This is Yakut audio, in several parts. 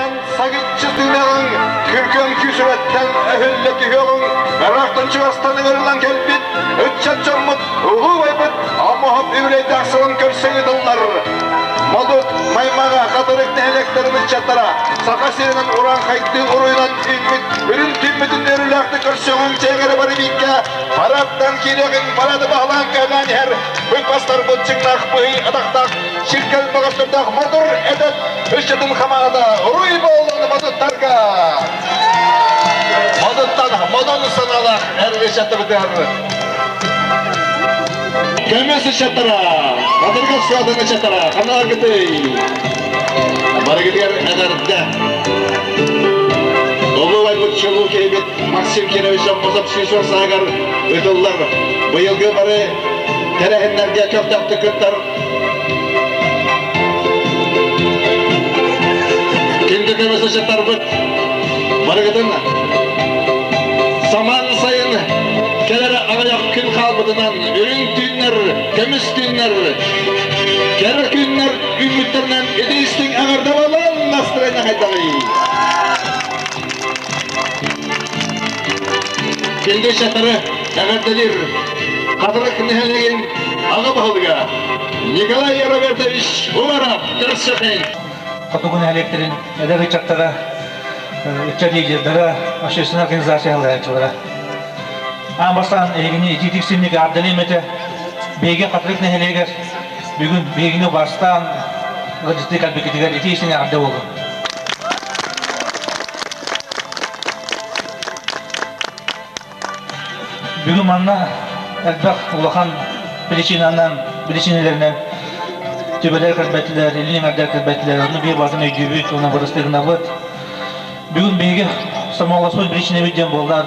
Сиэринэн сагыччы тыыныаҕыҥ, күргүөм күүсүрэттэн өһүллэ түһүөҕүҥ, ыраахтан-чугастан ыҥырыллан кэлбит ыччат дьоммут улуу убайбыт Омоһоп үбүлүөйдээх сылын көрсө ыытыллар. Модут, Маймаҕа, Хатырык нэһилиэктэрин ыччаттара Саха сиринэн урааҥхайдыы уруйунан үүммүт үрүҥ түүммүтүн үөрүүлээхтик көрсүөҕүҥ чэҥэрэ бары бииргэ парадтан киириэҕиҥ, парады баһылаан көһүлээн иһэр быыппастарбыт чыҥнаах быһый атахтаах чиркэл бөҕөстөрдөөх мотор эдэр ыччатын хамаанда уруй буоллун модуттарга! Модуттан модун санаалаах эр ыччаттарытыгар көмүс ыччаттара, Хатырга суотун ыччаттара, ханаакытый? Барыгытыгар эҕэрдэ! Улуу айбыт чулуу киһибит Максим Кирович Аммосов 110 сааһыгар ыытыллар быйылгы бары тэрээһиннэргэ көхтөөхтүк кыттар Күндү көмүс ыччаттарбыт барыгытын самаан сайын кэлэр аҕыйах күн хаалбытынан үрүҥ түүннэр, көмүс түүннэр, кэрэ күннэр үүммүттэринэн ити истиҥ эҕэрдэ буолан настроение хайдаҕый? Күндү ыччаттары эҕэрдэлиир Хатырык нэһилиэгин аҕа баһылыга Николай Робертович Уваров көрсөкөй. Хотугу нэһилиэктэрин эдэр ыччаттара, ыччат лидердара, общественнай организация салайааччылара. Аан бастаан эһигини итиитик синник аардалыым этэ. Биһиги Хатырык нэһилиэгэр бүгүн биһигини убаастаан ыалдьыттыы кэлбиккитигэр итии истиҥ эҕэрдэ буоллун. Бүгүн манна элбэх улахан причинанан, причинэлэринэн түбэлэр кэлбэтилэр, илин эҥэрдэр кэлбэтилэр, ону биир баатын өйдүүбүт уонна бырастыгынабыт. Бүгүн биһиги сомоҕолоспут причинэбит диэн буоллар,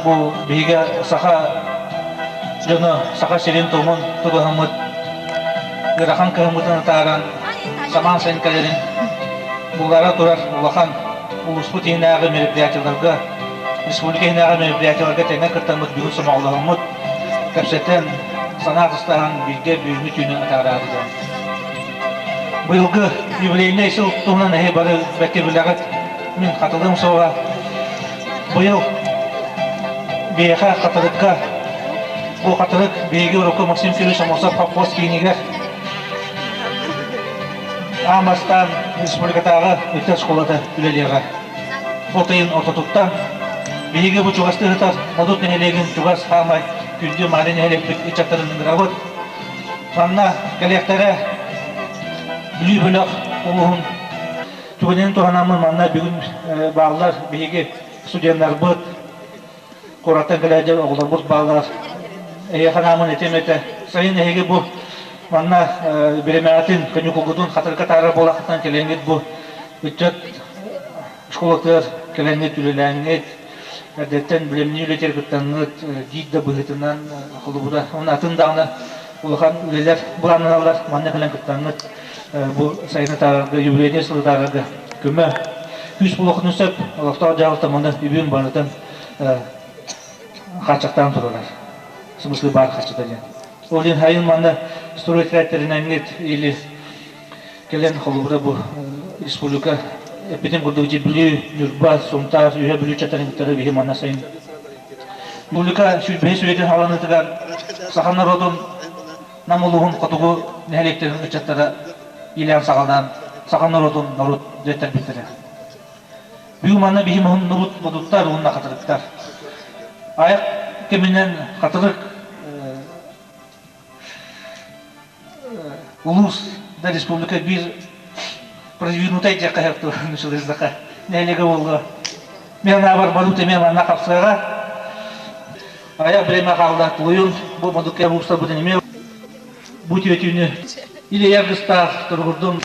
бу биһиги саха дьоно Саха сирин туомун тутуһаммыт, ыарахан кыһыммытын атааран, самаан сайын кэлэрин булара турар улахан улууспут иһинээҕи мероприятиеларга республика иһинээҕи мероприятиеларга тэҥҥэ кыттаммыт бүгүн сомоҕолоһоммут, кэпсэтэн, санаа атастаһан бииргэ бүгүҥҥү түүнү атаараары дьон. Быйылгы юбилейнай сыл туһунан эһи бары бэркэ билэҕит, мин хатылыам суоҕа. Быйыл биһиэхэ Хатырыкка, бу Хатырык биһиги урукку Максим Кириллович Аммосов совхоз киинигэр аан бастаан республикатааҕы ыччат школата үлэлиэҕэ. От ыйын ортотуттан биһиги бу чугастыы сытар Модут нэһилиэгин чугас хаамай күндү мааны нэһилиэкпит ыччаттарын ыҥырабыт. Манна кэлиэхтэрэ Бүлүү бөлөх улууһун түгэнин туһанаммын манна бүгүн бааллар биһиги студеннарбыт, куораттан кэлээдьэр оҕолорбут бааллар. Эһиэхэ анааммын этим этэ. Сайын эһиги бу манна бириэмэҕитин, каникулгутун хатырга таарар буолаххытынан кэлэҥҥит бу ыччат школатыгар кэлэҥҥит үлэлээҥҥит, эрдэттэн билимнии үлэтигэр кыттаҥҥыт диир да быһыытынан холобура уонна атын даҕаны улахан үлэлэр былааннаналлар манна кэлэн кыттаҥҥыт бу сайыны таарарга юбилейнай сылы таарарга көмө күүс буолуоххутун сөп олохтоох дьаһалта манна үбүн барытын хааччахтаан туралар смыслы баар харчыта диэн ол иһин сайын манна стройтрээттэринэҥҥит или кэлэн холобура бу республика эппитин курдук Бүлүү, Ньурба, Сунтаар, Үһэ Бүлүү чатарыҥтары биһи манна сайын Республика 105 үйэтин хааланыытыгар саха норуотун Нам улууһун хотугу нэһилиэктэрин ыччаттара иилээн-саҕалаан саха норуотун норуот дьэттэрбиттэрэ. Бүгүн манна биһи муһуннубут модуттар уонна хатырыктар. Айах кэминэн хатырык улуус да республика биир продвинутай диэххэ сөп нэһилиэгэ буолла. Мен анаабар барут эмиэ манна хапсыаҕа. Айах бириэмэ хаалла тулуйун бу модукка улуустарбытын эмиэ бу түөтүүнү илэ аргыстаах туругурдун.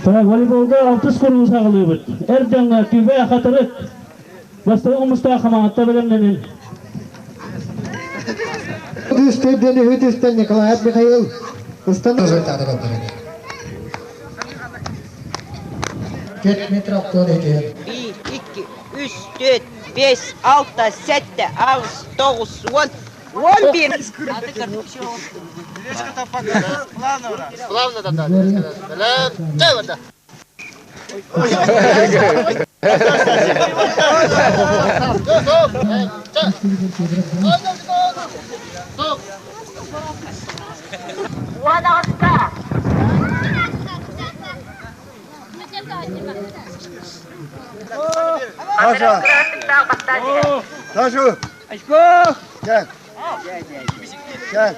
Так, волейболга алтыс куруу саҕалыыбыт. Эр дьоҥҥо Түбэ Хатырык бастакы хомустаах хамаҕатта бэлэмнэнин. Үстэн үһүтүстэн Николаев Михаил ыстан Төрт метр алтан этиһэр. Биир, икки, үс, төрт, бес, алта, сэттэ, аҕыс, тоҕус, уон, 11. Саша! Саша! Gel. Gel. Gel.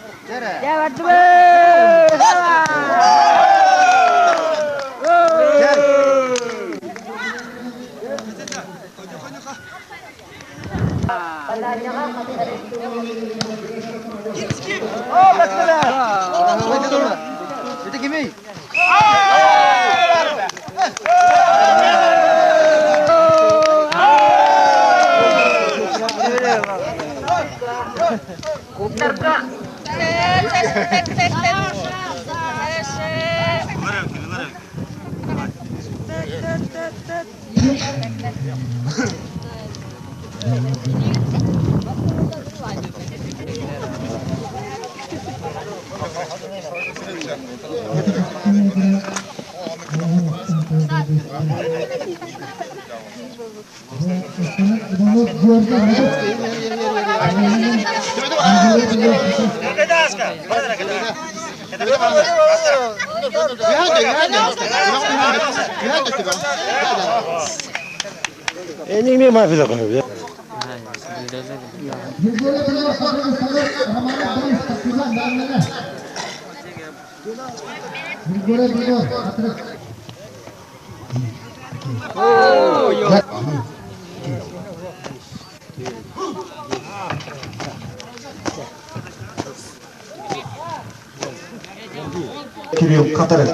Кирилл Катарев.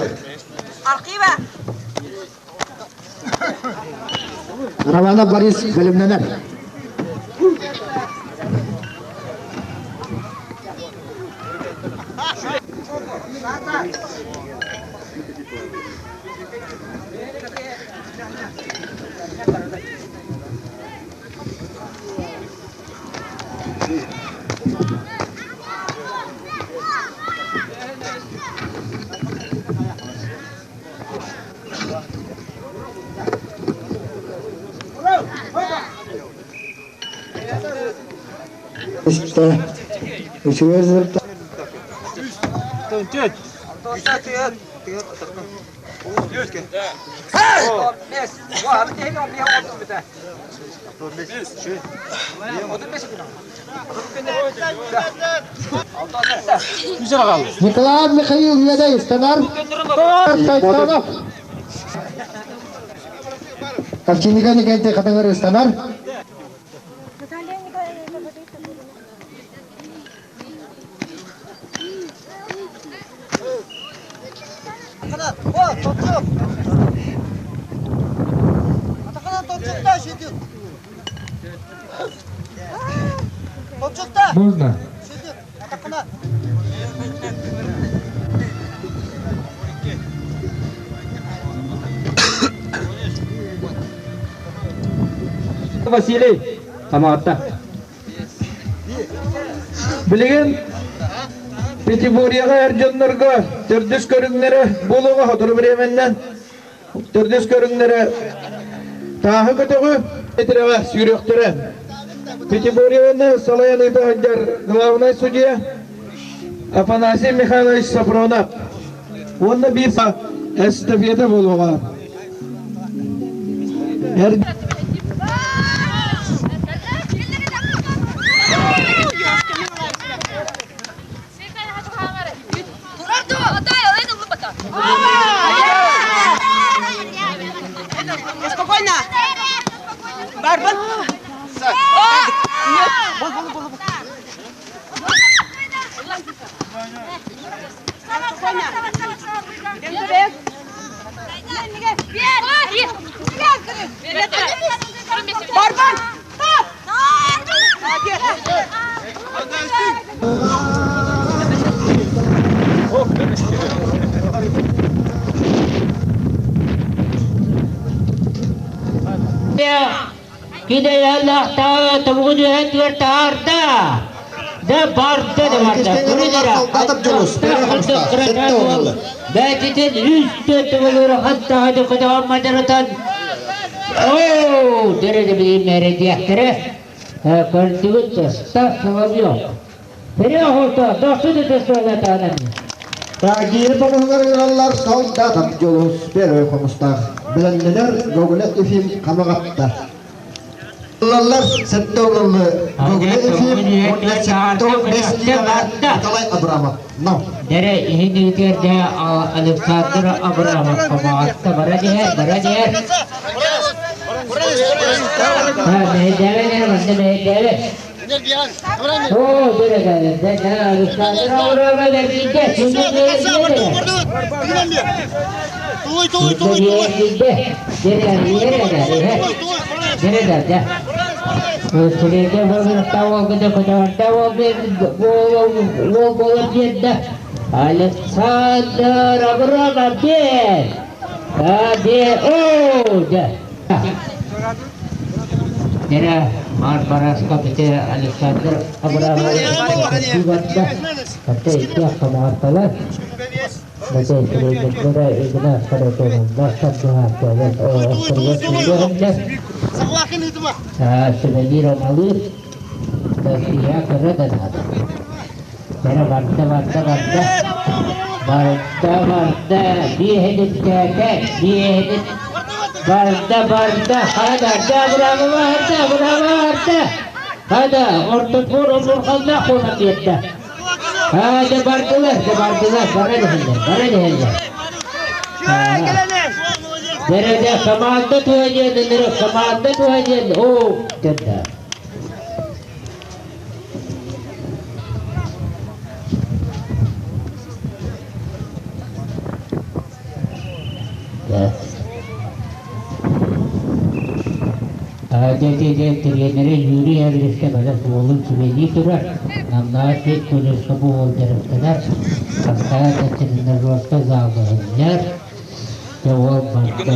Архива! Романов Борис бөлімненер. İşte üçüncü sınıfta. Николаев Михаил Ведей, Станар Сайтанов. Овчинника Николай Хатангар Станар. Можно? Василий Хамаатта. Билигин Пятиборьеҕа эр дьоннорго төрдүс көрүҥнэрэ буолуоҕа сотору временнэн төрдүс көрүҥнэрэ тааһы көтөҕү тирэҕэ сүүрүөхтэрэ. Пятиборьены салайан ыыта сылдьар главнай судья Афанасий Михайлович Сапронов уонна биир эстафета буолуоҕа. Эр Спокойно! Барбын! Нет! Спокойно! Кини тобугун үөһэтигэр таһаарда. Да барда да барда. Иккистээн Солдатов Дьулус, первый хомустаах, сэттэ уон Бээтитин үс төрт төгүл хаттаҕа көтөҕөн мадьарытан Оо, дэрэ билимнэрэ диэхтэрэ. Көрдүгүт Стас Соловьев. Переохото, дохсун өтөсүөлэтаанан. Тагиир хомуһугар ыҥыраллар Солдатов Дьулус, первый хомустаах. Билэллэр Гоголев Ефим Хамаҕатта. Ылаллар сэттэ уоллы Гоголев Ефим уонна 75 киилэҕэ Николай Абрамов. Но. Дэрэ иһин иитиэрдэ Александр Абрамов Хамаҕатта бара диһэр, бара диһэр. Мэһэйдээбэ дэрэ, манна мэһэйдээбэ. Оо, дэрэ дэрэ, дэрэ Александр Абрамов эргийдэ, эргийдэ. Дэрэ эргийэр эрэ, дэрэ дэрэ. Сирейге уол буолан биэрдэ. Александр Абрамов биэр! О, дьэ! Дэрэ Марбараска бите Александр Абрамович барда. Хатта икки хамаатталар. Бите сирейдердere игна каратонунда сабдыһаатталар. Сувенир омалыыр. Россия кыра да наада. Бара барда барда барда. Барда барда биэһэдиттээтэ биэһэдит барда барда хада да барда барда хада ортотугар омурҕаллаах буолан биэрдэ. Хада бардылар да бардылар бара дэһэллэр бара дэһэллэр. Дэрэ команда туһа диэн ынырык команда туһа диэн оо дэннэ. Дьэ тириэньэрэ Юрий Эверевкэ бэлэх уолун сүбэлии турар. Намнаа сир колледжка бу уол дьарыктанар. Хастаан да тренажерка залга сылдьар. Дьэ уол барда.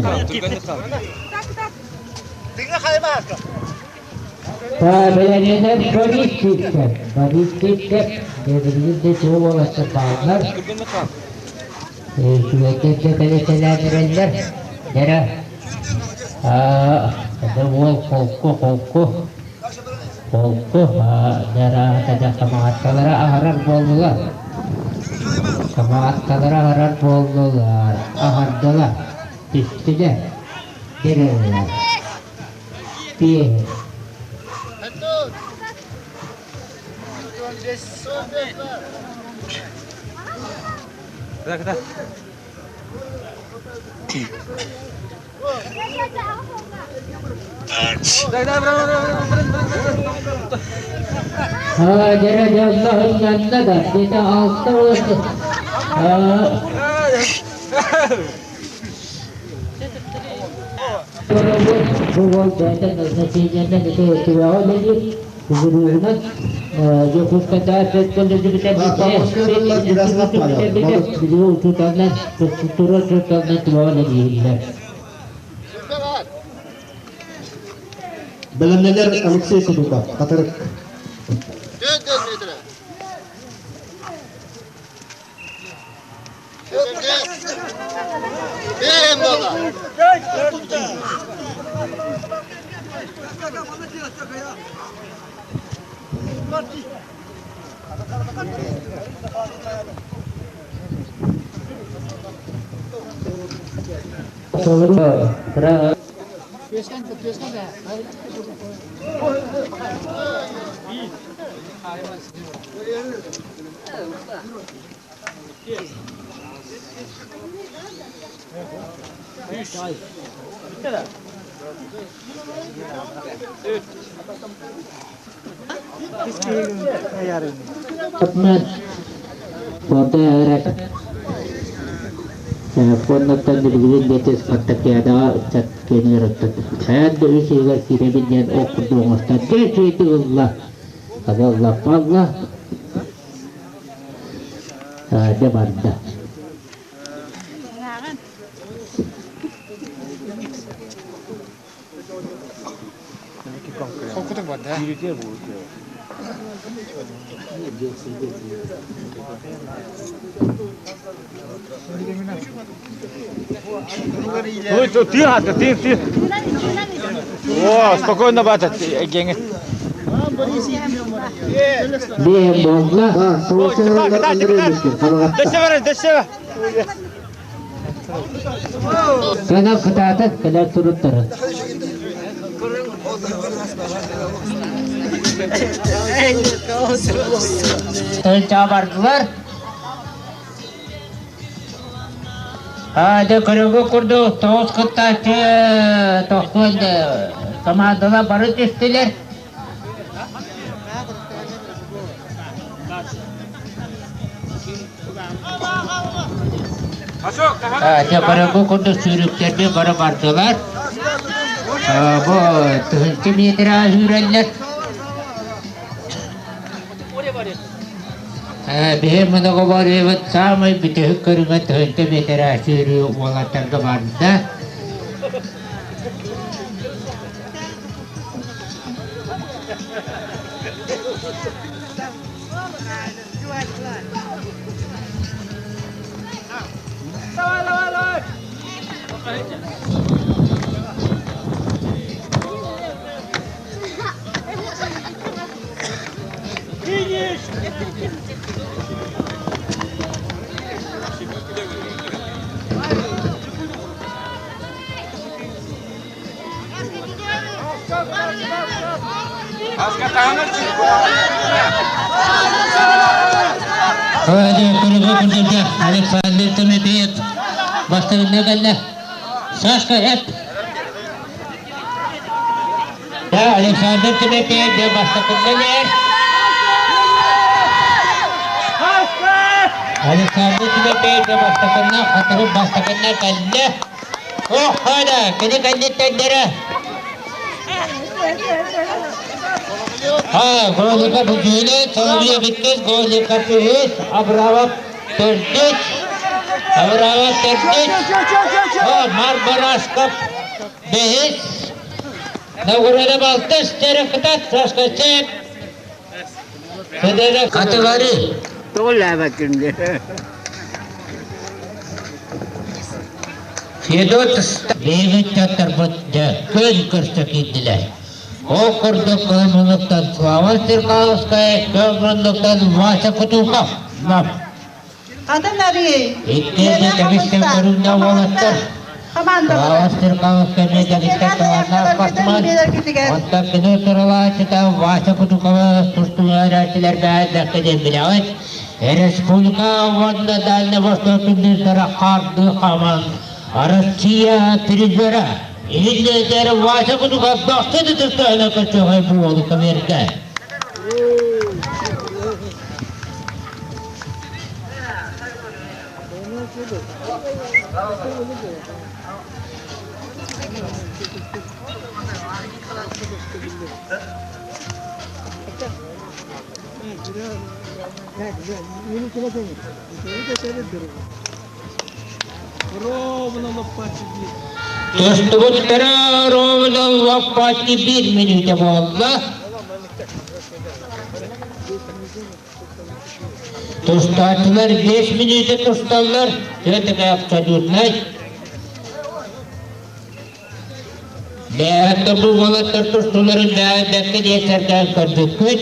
Бэлэмнэнэр Борис Сивцев. Борис Сивцев билигин да чуо уолаттар бааллар. Үчүгэйдик да кэлэтэлээн эрэллэр. Дэрэ да уол холку холку холку дара хамаатталара аһарар буоллулар. Хамаатталара аһарар буоллулар. Аһардылар. Түстүлэр. Дэрэллэр. Пиэһэ. Дэрэ дьоллоһуннанна да, дэтэ алта уон Бу уол бэйэтэ назначениенэн ити түбэҕэ үлэлиир, бүгүрүгүнэн Дьокуускайдааҕы педколледжы бүтэрбитэ, билиги учууталынан, физкультура учууталынан түбэҕэ үлэлииллэр. Бэлэмнэнэр Алексей Кутуков, Хатырык. Фондаттан билигин диэки спартакиадаҕа ыччат киэнигэр ыттан да үс ыйыгар киирэбин диэн ол курдук оҥостон дьэ үчүгэйдик ылла хата ыллаппа ылла дьэ барда Ну, ты, а, ты, ты. О, спокойно, бата, геңе. Биэһэ буолла. Дэсэвэ, дэсэвэ. Сана кытаатан кэлэр туруттарын. Тылчаа бардылар. Дьэ көрөргө курдук тоҕус кыттааччы тохтуон командалар бары түстүлэр. Дьэ көрөргө курдук сүүрүктэрбит бары бардылар. Бу тыһыынча миэтэрэ сүүрэллэр. Биһи многоборьебыт саамай бүтэһик көрүҥэ тыһыынча миэтэрэ сүүрүү уолаттарга барда. Александр Тимофеев бастыгына кэллэ. Сашка эт. Да, Александр Тимофеев дьэ бастакында кэлэр. Александр Тимофеев дьэ бастакына хатырып бастакына кэллэ. Ох, хада, кини кэнниттэннэрэ. Ха, Голика Бутуна, Соловьев иккис, Голика үһүс, Абрамов төрдүс, Абрамов төрдүс, Марбарасков бэһис, Новгородов алтыс, Терекытат, Сашкачек, Федоров Катыгары. Тоҕулаабаккын Федот биһиги дьэ күн көрсө киирдилэр. Ол курдук муннуктан Слава Стеркаловская, көл муннуктан Вася Кутуков. Атын арый. Иккиэннэ дэгиттэн көрүҥнэ уолаттар. Слава Стеркаловская эмиэ дэгиттэн талааннаах спортсмен. Онтон кини туралааччыта Вася Кутукова тустууга эрээччилэр бэйэлэргэ диэн билэҕит. Республика уонна Дальний Восток күндүстэрэ хардыы хаман Россия призера Иһиллиэтэр Вася Кутуков бахсы тутустаһына көчөҕөй буолу көмөргө. Тустубуттара ровно лоппаччы биир мүнүүтэ буолла. Тустааччылар 5 мүнүүтэ тусталлар, все-таки абсолютнай. Бэйэттэ бу уолаттар тустууларын бэйэбэккэ диэсэрдээн көрбүккүт.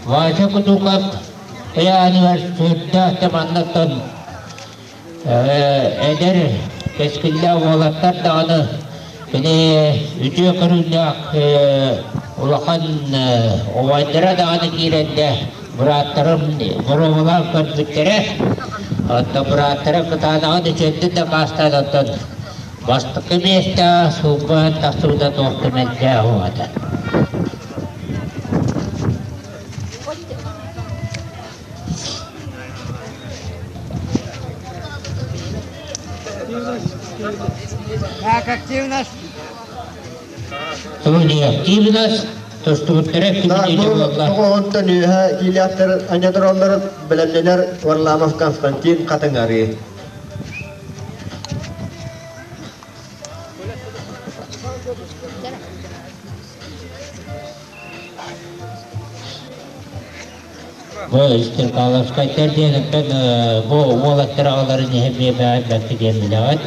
Вася Кутуков ыйааныгар сүрдээх да маннаттан эдэр кэскиллээх уолаттар даҕаны кини үтүө көрүүлээх улахан убайдара даҕаны киирэннэ бырааттарым боруобалаан көрбүттэрэ. Оттон бырааттара кытаанаҕын үчүгэйдик дакаастаан оттон Бастакы миэстэҕэ сылгы тахсыбыта туох да мэлдьээх уота. Так, активность. Студия активность, тустубуттара Так, кимнээти буолла. Тоҕоһунтан үөһэ киилээхтэр анньатар бэлэмнэнэр Варламов Константин Хатыҥарыы. Бу Стрекаловскайтар диэниттэн бу уолаттар аҕаларын иһэ биэбэҕин бэркэ диэн билэҕит.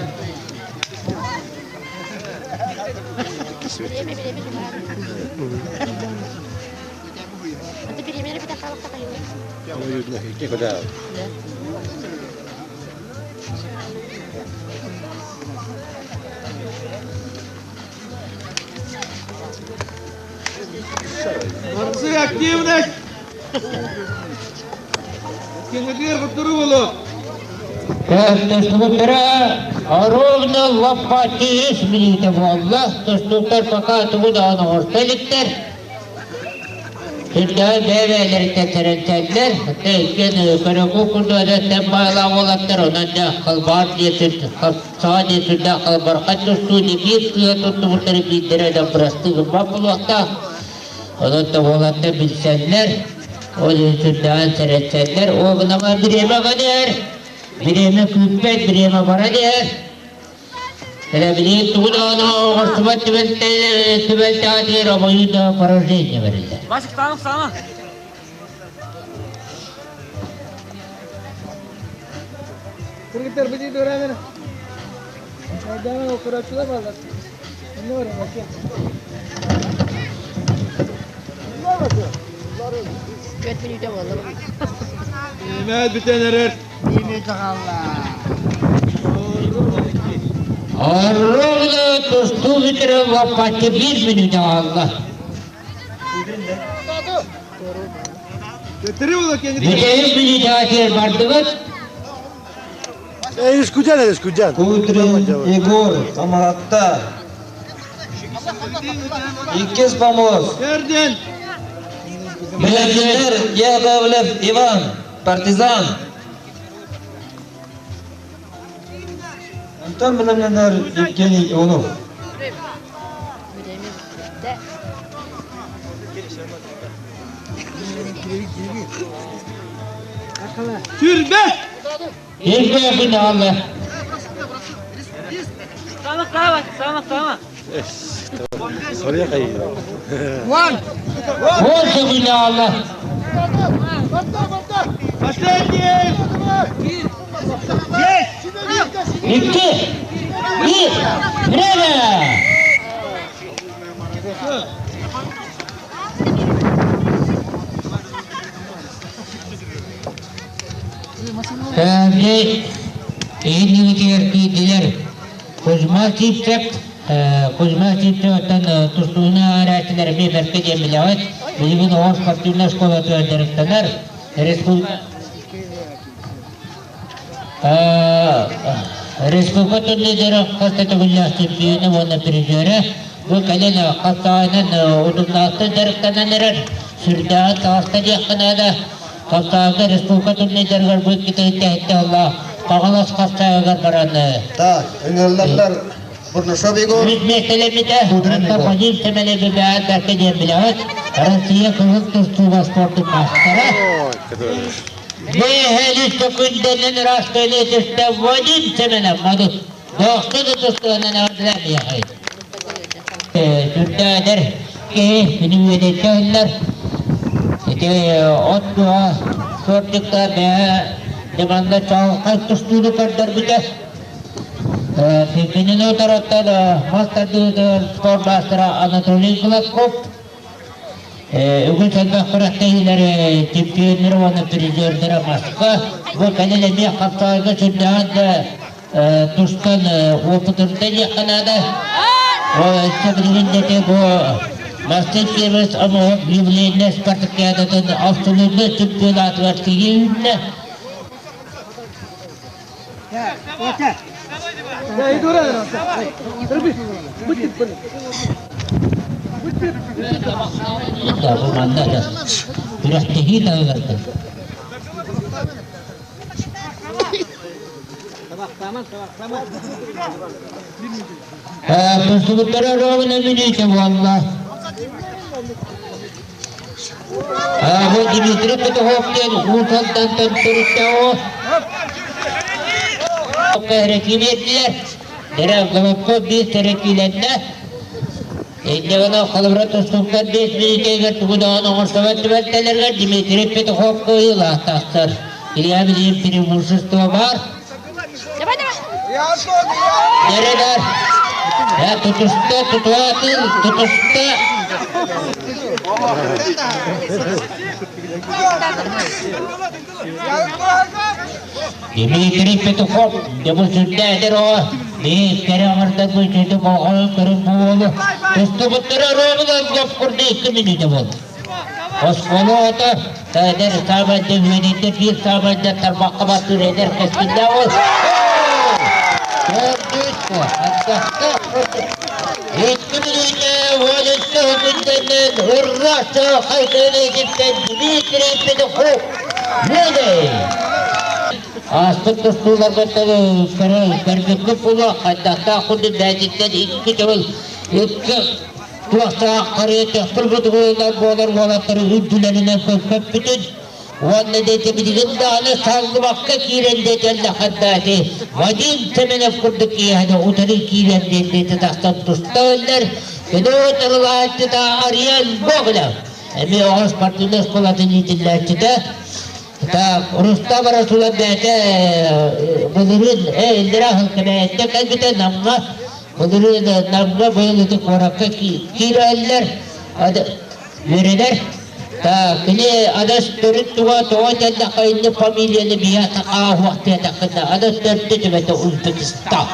Молодцы, активность! Кеңедер құттыру болу. Тустууктара ровно лаппа 3 минута буолла. Тустууктар пока тугу даҕаны оҥорто иликтэр. Сүрдээх бэйэ-бэйэлэриттэн тэрэнтэллэр. Иккиэн көрөкү курдук эдэттэн баайлаах уолаттар, онон дьэ халбаар диэн саҕа диэн сүрдээх халбархай тустуу биир сыыһа туттубуттары биирдэрэ да бырастыы гыммат буолуохтаах. Онон да уолаттар билсэллэр, ол иһин сүрдээҕин сэрэтсэллэр. Ол гынан бириэмэ кэлэр, бириэмэ күүппэт, бириэмэ баран иһэр. Билигин тугу даҕаны оҥорсубат түбэлтэҕэ обоюдное поражение бэриллэр. Кыргыттар быдыы дураанара. Айдаана окураччылар балар. Онно бар баке. Мөт бүтэн эрэр. Ровно тустуу бүтэрэ лаппаччы биир мүнүүтэ хаалла. Бүтэһик мүнүүтэҕэ бардыбыт. Eskuden eskuden. Кудрин Егор, Амаратта. Иккис помост. Керден. Миллионер Яковлев Иван, партизан. Антон миллионер Евгений Иванов. Türbe. Ирбэ финалы. Вот финалы. Последний. 2, 1, время! Кәмде иһин киирдилэр Кузьма Сивцев, Кузьма Сивцевтан тустууну арааччылар эмиэ бэркэ диэн билэҕит. Билигин оҕо спортивнай школатыгар дьарыктанар. Республика турнирдара хас да төгүллээх чемпиона уонна призера. Бу кэлин хас саҕайынан утумнаахтык дьарыктанан эрэр. Сүрдээҕин таҕыста диэххэ наада. Хастааҕы республика турнирдарыгар бу икки алла Хаҥалас хастааҕыгар баран Так, ыҥырыллаллар Бурнашов Егор, Үс миэстэлэммитэ. Кудрин Онтон Егор. Вадим Семенов бэйээн бэркэ диэн билэҕит. Россия кыһыл тустууга спордун маастара. Бэйэһэлис сөкүндэнэн ыраастыылыы түстэ Вадим Семенов Модут. Дохсун тустуунан эҕэрдэлээн Сүрдээдэр киһи күнү үөдэйдэ ыһыллар. Ити от туһа суордукка бэйэ дьаманна чаҕылхай тустууну көрдөрбүтэ. Кинини утарыттан мас тардыытыгар спорт маастара Анатолий Гладков үгүс элбэх күрэхтэһиилэри чемпионнары уонна призердары маска бу кэлин эмиэ хапсаҕайга сүрдээҕин да тустан опытырда диэххэ наада. Өссө билигин да бу Мастер Сервис омоһук юбилейнай спартакиадатын абсолютнай чемпионатыгар тиийэ үүннэ. Да, бу манна да күрэхтэһии таһыгар. Тустубуттара ровно мүнүүтэ буолла. Бу Дмитрий Петухов диэн Уус-Алдантан төрүттээх киирдилэр. Дэрэ Головко биир тэрэ киилэннэ. Инньэ гынан холобура тустууктар биэс мүнүүтэ тугу даҕаны оҥорсубат түбэлтэлэригэр Дмитрий Петухов кыайыылаах тахсар. Илья билигин преимущество баар. Давай, давай. Нередар. Тутуста, тутуатын, тутуста. Дмитрий Петухов дьэ бу сүрдээх оҕо биир кэрэ оҥордорбу үчүгэйдик болҕойон көрүҥ бу уолу тустубуттара ровно гоп курдук икки мүнүүтэ буолла. Оскуола оҕото эдэр саамайда үөдүйдэ биир саамайда тарбахха баттыыр эдэр кэскиллээх уол. Төрдүс Икки мүнүүтэ уон икки күнтэннэн урра хайкыны ититтэн Дмитрий Петухов Үөдэй! Ааспыт тустууларга көрбүккүт буолуо, хайдахтаах курдук бээтиттэн икки төгүл икки туохтаах харыйа төхтүрбүт буолар уолаттары үрдүлэринэн көппүтүн уонна диэти билигин даҕаны саллыбакка киирэн диэтэллэхэрдаати Вадим Семенов курдук киэһэни утары киирэн диэти тахсан туста өллөр кини утарылааччыта Ариан Гоголев эмиэ оҕо спортивнай оскуолатын иитиллээччитэ. Так, Рустам Расулов бэйэтэ былырыын иллэрээ сылга бэйэтэ кэлбитэ Намҥа былырыын Намҥа быйыл ити куоракка киирэллэр үөрэнэр. Так, кини адас төрүт туга тоҕо этэллэххэ инни фамилияны биһиэхэ ааһуох диэтэххинэ адас төрдө түбэтэ Узбекистан.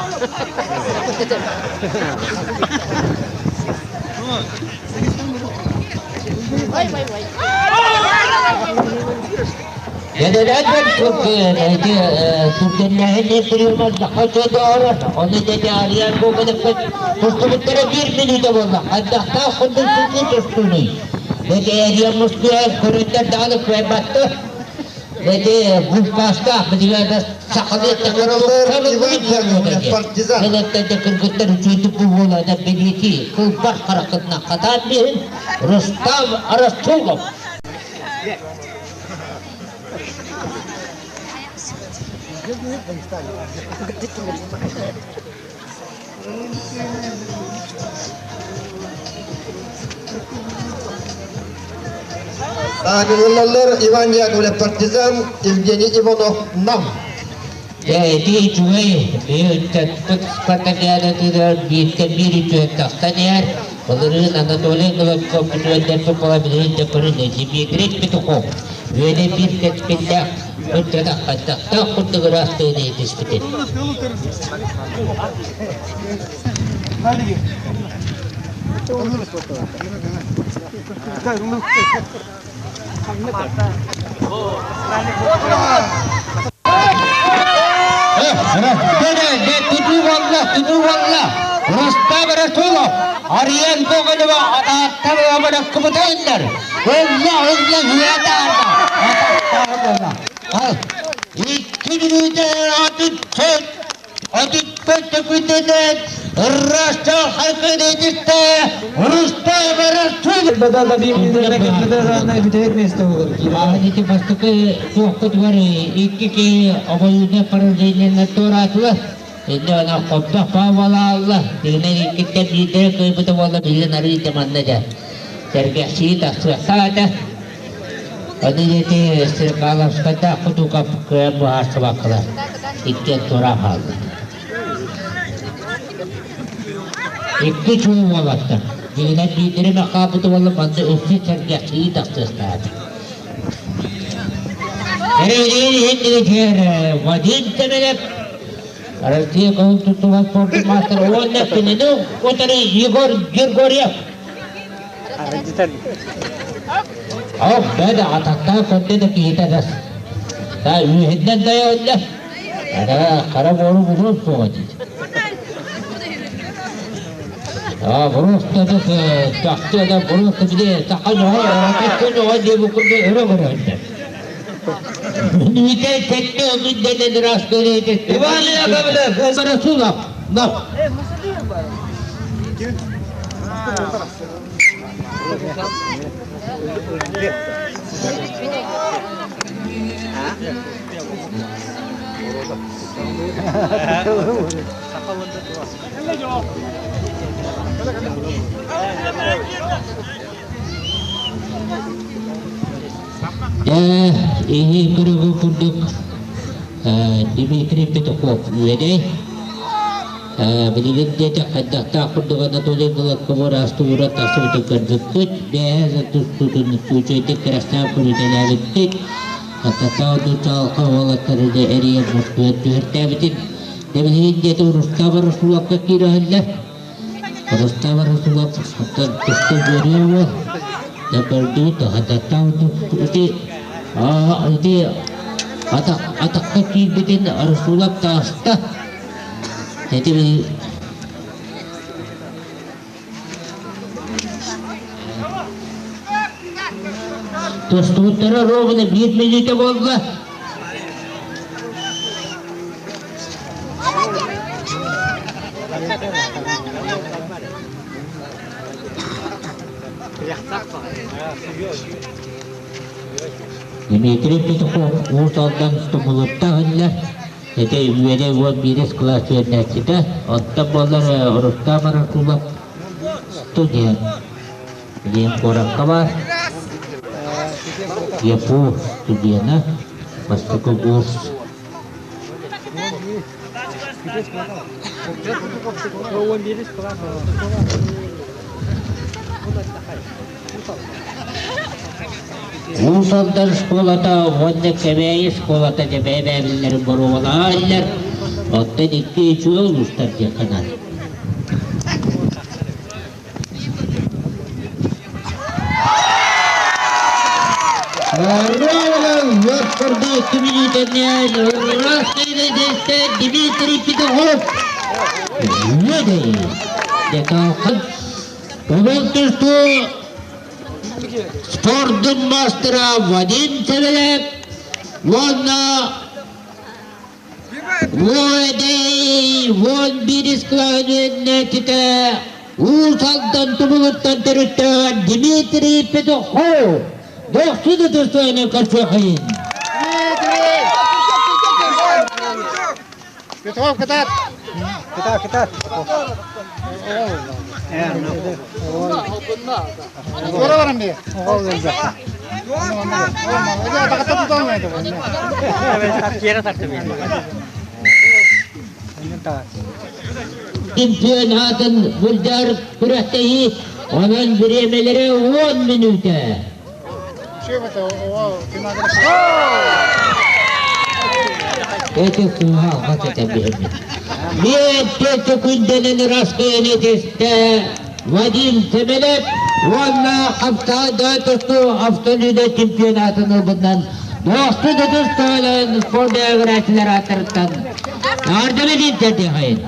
Түргэннээһин приемар хочодоор, ону деді Ариан Гоголевка тустубуттара биир мүнүүтэ буолла. Хайдахтаах курдук сытыы тустууный. Дети Ариан Москваҕа көрүттэр даҕаны кыайбатты. Дети булкаастаах билигин сахалыы Партизан. Кыргыттар үчүгүйдүк буолуола билити кылбар харахытына хатаан биһин Рустам Расулов. Таагыллаллар Иван Яковлев Партизан, Евгений Иванов Нам. Эти үчүгэй ыччаттык спартакиадатыгар бииртэн биир үчүгэй тахсан иһэр. Былырыын Анатолий Головков үчүгэйдэрбит буола билигин да көрүнэ Дмитрий Петухов үөнэ биир кэскиллээх ыччата хайдахтаах курдук ыраас тыыны этиспитин. Тутуу буолла, Рустам Расулов, Ариан Гоголева атааттар омуруккубутайыннар. Ылла, ылла, үөтаарда. Икки мүнүүтэ 34 төкүтүнэн Ростов хайкыдытытта Рустам Расулов. Ити бастакы туохпутугар икки киһи обоюдное поражение туораатылар. Инне ана хобдох паавалаалла. Дигинен иккиттэн биирдэрэ кыайбыта буолла билин арыйда манна дьэ. Сэргэхсийи тахсыахтаата. Аны ити Стрекаловскайдаах кутука кыайан быһаарсыбаккалар. Иккиэн туораан хаалла. Икки чуу уолаттар. Дигинэн биирдэрэ махаабыта буолла манна өссө сэргэхсийи тахсыахтаата. Вадим Семенов, Россия көҥүл тустууга спордун маастара уонна кинини утары Егор Григорьев. Ох, бэдэ ататтаах көрдө да киһитэ да. Та үөһүнэн дайа Ара хара буору буруус суоҕа дии. А просто чахчы да просто били саха ньоҕо оҕотун ньоҕо диэбит курдук өрө көрөһүннэр. Мүнүүтэ сэттэ отут дэнэн ыраастыыр Иван Яковлев! Расулов! Но! Дьэ, иһи көрүгү курдук Дмитрий Петухов үөдэй. Билигин диэтэх хайдахтаах курдук Анатолий Гладков ыраастуура тахсыбытын көрбүппүт. Бэйэ тустуутун үчүгэйдик кэрэхсээн көрүтэлээбиппит. Хаттатаа чаалка уолаттары да эрийэн мускуйан түһэртээбитин. Билигин диэтэ Рустам Расуловка киирэ Рустам Расулов оттон тустуу үөрүө уол. Дэ көрдүү хаттатаа ити ити атахха киирбитин Расулов тааста. Ити Тустууттара ровно биир мүнүүтэ буолла. Дмитрий Петухов Уус Алдан Тумулуттан иһиллэр. Ити үөрэ уон биирис кылаас үөрэнээччитэ, оттон буоллар Рустам Расулов студент. Билигин куоракка баар. ЕПУ студена, бастакы курс. Уус Алдан школата уонна Кэбээйи школата дьэ бэйэ-бэйэлэрин боруобалаһаллар, оттон икки үчүгэй улуустар диэххэ наада. Курдук мүнүүтэннээн Дмитрий Петухов Көҥүл тустуу спордун маастара Вадим Севелев уонна Уодей уон биирис кылааһын үөрэнээччитэ Уус Алдан Тумулуттан төрүттээх Дмитрий Петухов дохсун ытыс көрсүөххайын. Петров кытаат! Кытаат, кытаат. Туора баран бие. Чемпионатын былдьар күрэхтэһии онон бириэмэлэрэ 10 мүнүүтэ. Эти сыыһа кэтэбиһэбит. Биэттэ күндэнэн ыраскыйан этистэ Вадим Семенов уонна Хапсаада тустуу абсолютнай чемпионатын ылбытынан Досту тустууларын спорт играаччылар ааттарыттан Ардыны диэн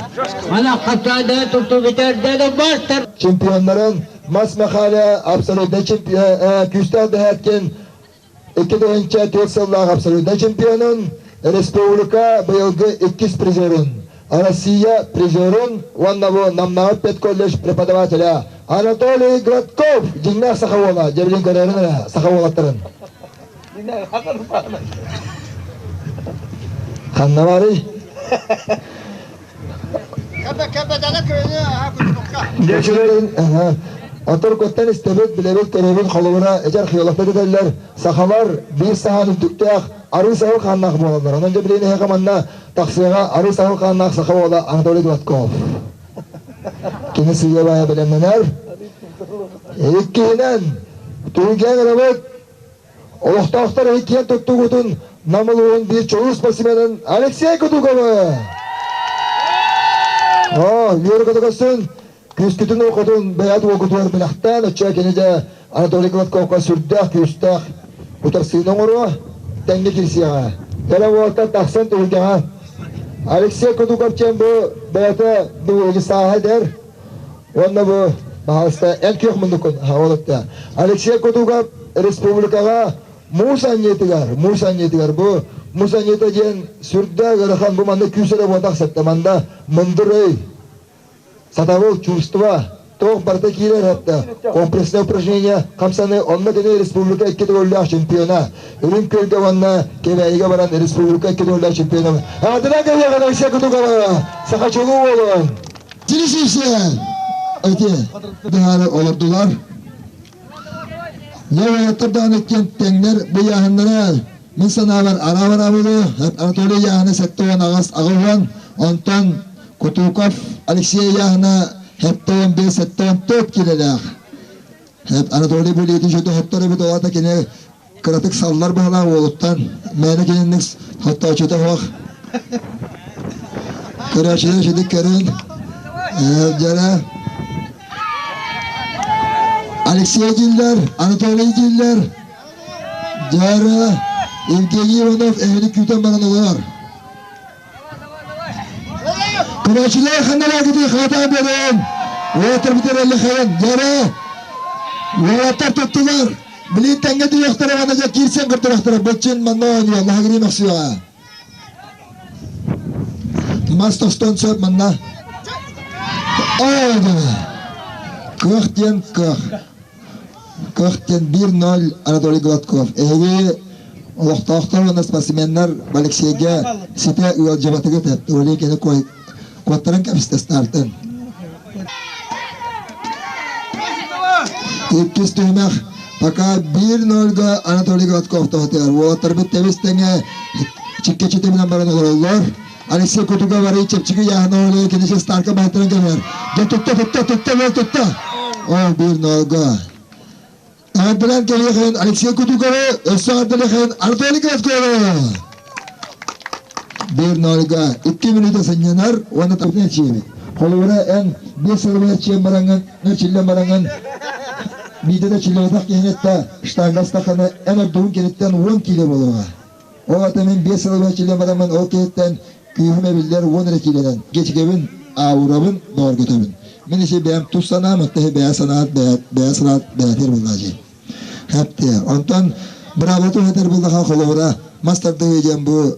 Мана Хапсаада тустуу бүтэрдэ мастер Чемпионнарын Мас Махаля абсолютнай чемпион күүстээх дэһээткин 2004 сыллаах абсолютнай чемпионун, республика быйылгы иккис призерун, Россия призерун уонна бу Намнааҕы педколледж преподавателя Анатолий Гладков дьиҥнээх саха уола дьэбилин көрөрүн эрэ саха уолаттарын. Ханна барый? Отор көттөн истэбит, билэбит, көрөбүт, холобура, эдэр археологтар этэллэр, сахалар биир саһаан үрдүктээх арыы саһыл хааннаах буолаллар. Онон дьэ билигин эһиэхэ манна тахсыаҕа арыы саһыл хааннаах саха уола Анатолий Гладков. Кини сыыйа-баайа бэлэмнэнэр. Иккиһинэн, түһүлгээн ырабыт Олохтоохтор иккиэн туттугутун Нам улууһун биир чулуу спортсменын Алексей Кутуковы! Оо, үөрэ көтөкөссүн, күүскүтүн уокутун бэйэт уокутугар бэлэхтээн, оччо кини дьэ Анатолий Гладковка сүрдээх күүстээх утарсыыны оҥоруо, тэҥҥэ киирсиэҕэ. Кэлэ уолтан тахсан түһүлгэҕэ Алексей Кутуков диэн бу бэйэтэ бу сааһа эдэр, Уонна бу, баһаалыста, эн күөх муннуккун уолатта. Алексей Кутугов республикаҕа муус анньыытыгар, муус анньыытыгар бу муус анньыыта диэн сүрдээх ыарахан бу манна күүс эрэ буотах сытта манда мындыр өй, сатабыл, чувство, туох барыта киирэр хатта комплексное упражнение хамсаны онно кини республика икки төгүллээх чемпиона Үрүҥ Күөлгэ уонна Кэбээйигэ баран республика икки төгүллээх чемпиона Аатынан кэлиэҕин Алексей Кутугова саха чулуу уолун Телесисе! Ити быһаары олордулар. Леваяттар даҕаны иккиэн тэҥнэр бу ыйааһыннара мин санаабар араабараабылы Анатолий ыйааһына 78 аҕыс онтон Кутуков Алексей ыйааһына 75 74 килэлээх. Анатолий Булитич өтө хоттор эбит оҕото кини кыратык саллар баһылаах уолуттан мээнэ кининник хоттооччута суох. Көрөөччүлэр үчүгдүк көрүн. Дьара Алексей дииллэр, Анатолий дииллэр. Дьара Евгений Иванов эһини күүтэн баран олорор. Көрөөччүлэр ханналаахытый хаатаа буолуон. Уолаттар бүтэрэллэ хайан. Дьара уолаттар туттулар. Билин тэҥҥэ түһүөхтэрэ уонна дьэ киирсэн көрдөрүөхтэрэ. Быччын манна оонньуо, лаһыгырыы мөхсүөҕэ. Мас тостон сөп манна. Оо, Кыах диэн кыах. Кыах диэн 1-0 Анатолий Гладков. Эһиги олохтоохтор уонна спортсменнар Алексейга ситэ ыалдьыбатыгыт эт. Оли кини куоттаран кэбистэ стартын. Иккис түһүмэх пока 1-0-га Анатолий Гладков тоһутугар. Уолаттарбыт тэбис тэҥэ чиккэччи билэн баран олороллор. Алексей Кутуга барый чэпчэки яһына оле киниси старка баһыттаран кэлэр. Дьэ тутта тутта тутта уол тутта. Ол 1-0-га. Эҕэрдэлээн кэлиэхин Алексей Кутуковы, өссө эҕэрдэлиэхин Анатолий Гладковы. 1-0-га 2 мүнүүтэ сынньанар уонна тапны чиэбит. Холобура эн 5 сылыбыт чиэн бараҥҥын, чиллэн бараҥҥын биирдэ да чиллибэтэх киһини штанга стаканы эн ордугун киниттэн 10 киилэ буолуоҕа. Ол ата мин 5 сылыбыт чиллэн бараммын ол киһиттэн күүһүм эбиллэр 10 эрэ киилэнэн кичигэбин, аурабын бөҕөргөтөбүн. Мин isi бэйэм тус санаам, оттон бэйэ санаат, бэйэ санаат бэйэтигэр буоллаачы. Хэптиэ. Онтон быраабыла туһатар буллаха холобура мас тардыһыы диэн бу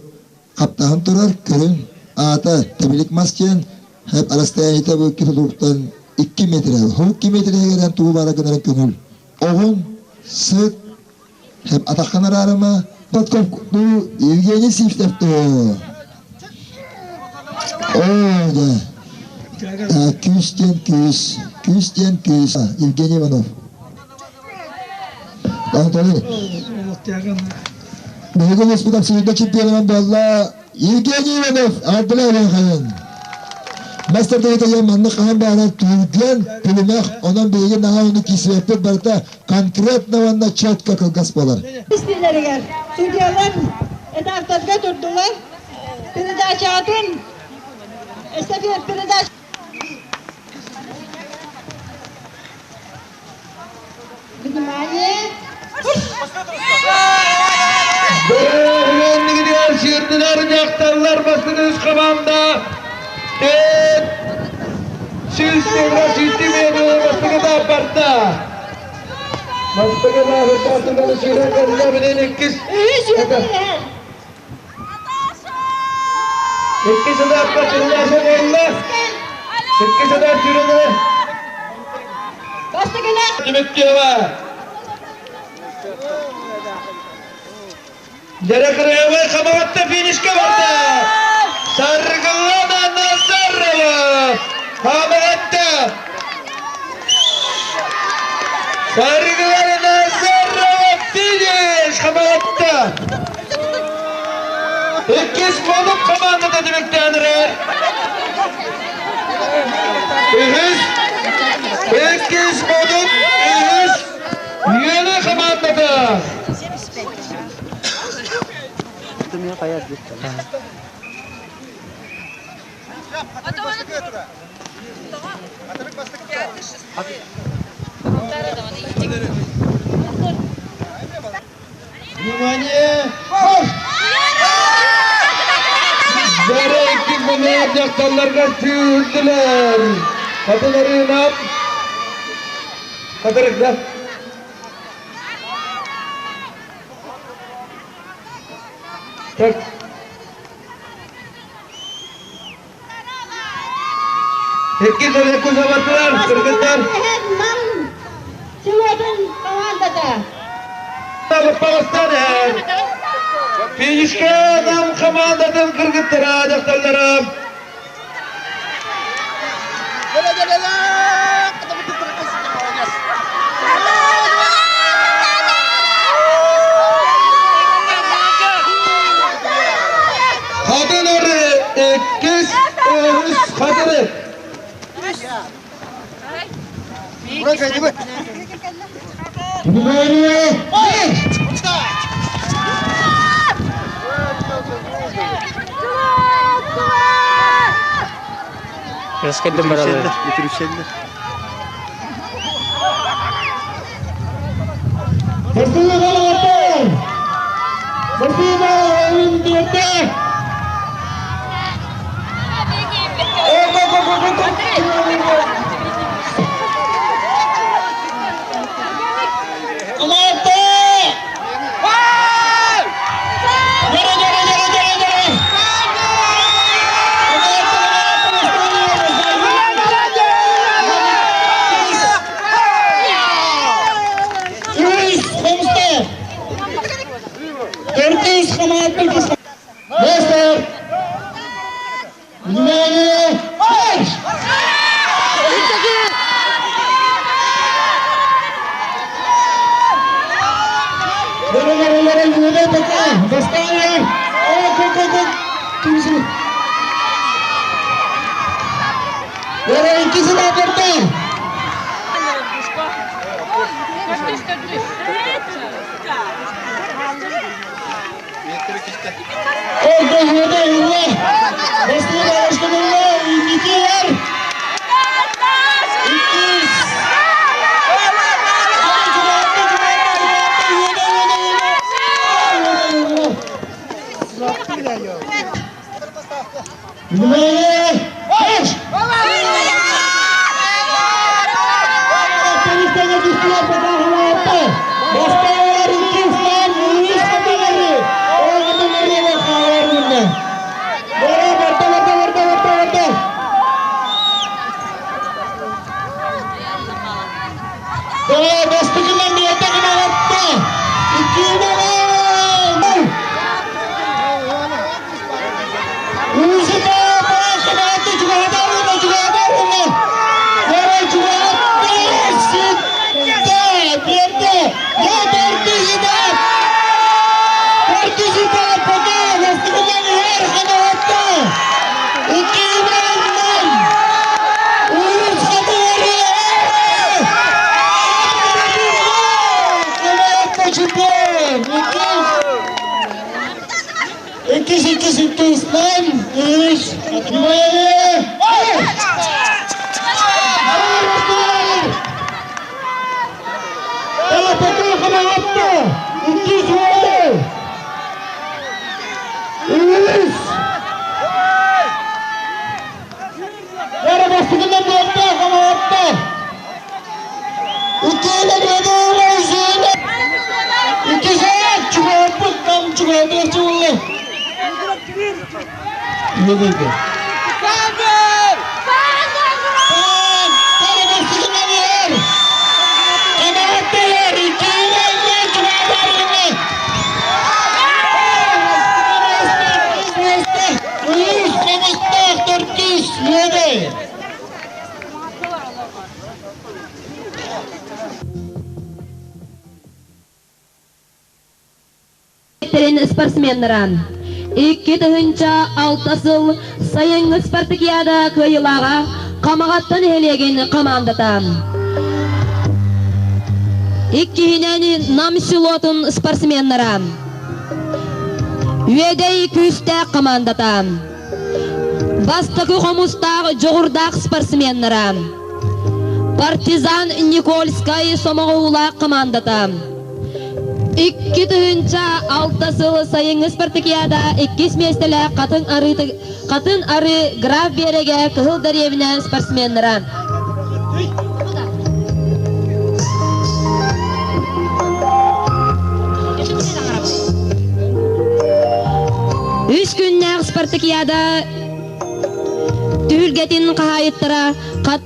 хаптаһын турар көрүҥ аата тэбилик мас диэн хэп расстояниета бу икки тутуктан 2 метр. Ол 2 метригэр тугу баара гынарын көҥүл. Оҕун, сыт, хэп атаххын араарыма. Подкоп бу Евгений Сивцев туһу. Оо, да. Күүс диэн күүс, күүс диэн күүс. Евгений Иванов. Анатолий. Биһиги улууспут абсолютно чемпионунан буолла Евгений Иванов. Ардылай Мастер дэгитэ маннык хаһан баара түргэн, күлүмэх, онон биһиги наһаа ону киирсибэппит барыта конкретно уонна четко кылгас буолар. Истиилэригэр судьялар этаптарга турдулар. Передачатын эстафет передач Внимание! Бөрөннигинигэр сирдилэр дьахталлар бастыҥ үс команда 400 сүүрдүү метр бастакы барда. Бастакы баабырдаатыгар сүүрэн кэллэ билин иккис. Иккис этапка чыллааса буолла. Иккис этап сүүрэнэ. Түмүктүөҕэ. Дьэрэ Кырыабай Хамаҕатта финишка барда. Саргылана Назарова Хамаҕатта. Саргылана Назарова финиш Хамаҕатта. Иккис Модут командата түмүктээн эрэр. Үһүс, иккис Модут, үһүс Үөнэ командата. Внимание! Дьэрэ икки гунаар дьахталларга сүүрдүлэр. Хатыларыынан хатырыкта. Так. Икки сэрэ кузоватылар, кыргыттар. Силотун командата. Паҕыстан Финишка нам командатын кыргыттара, дьахталлара. Хатырык. Внимание! Марш! Өскөдүм баралар. Спасибо, Антон! Спасибо, Олимпиада! Команда! Гора, гора, гора, гора, гора! Үс хомустаах! Төрдүс хамааттык Мастер! Внимание! Марш! Гора, гора, гора, юда пока! Доставим! Ок, ок, ок, ок! Гора, иккисин аперта! Орто юда юда! Бастыгы алыштырылла, икки Иккис! Внимание! Марш! Иккис, иккис, иккис, нам, үс, внимание! Иккис, үс! Yara бастығынан бұлақта, қамағатта! Иккиyle bir Иккис, чугаппыт, там чугаппыт, чугаппыт! Не дейді? Спортсменнара. 2006 сыл сайыҥҥы спартакиада кыайыылааҕа Хамаҕаттан нэһилиэгин командата. Иккиһинэн Нам селотун спортсменнара. Үөдэй күүстээх командата. Бастакы хомустаах дьоҕурдаах спортсменнара. Партизан Никольскай сомоҕоуулаах командата. 2006 сыл сайыҥҥы спартакиада иккис миэстэлээх Хатын Арыы Хатын Арыы Граф Биэрэгэ Кыһыл Дэриэбинэ спортсменнара. Үс күннээх спартакиада түһүлгэтин хаһаайыттара хат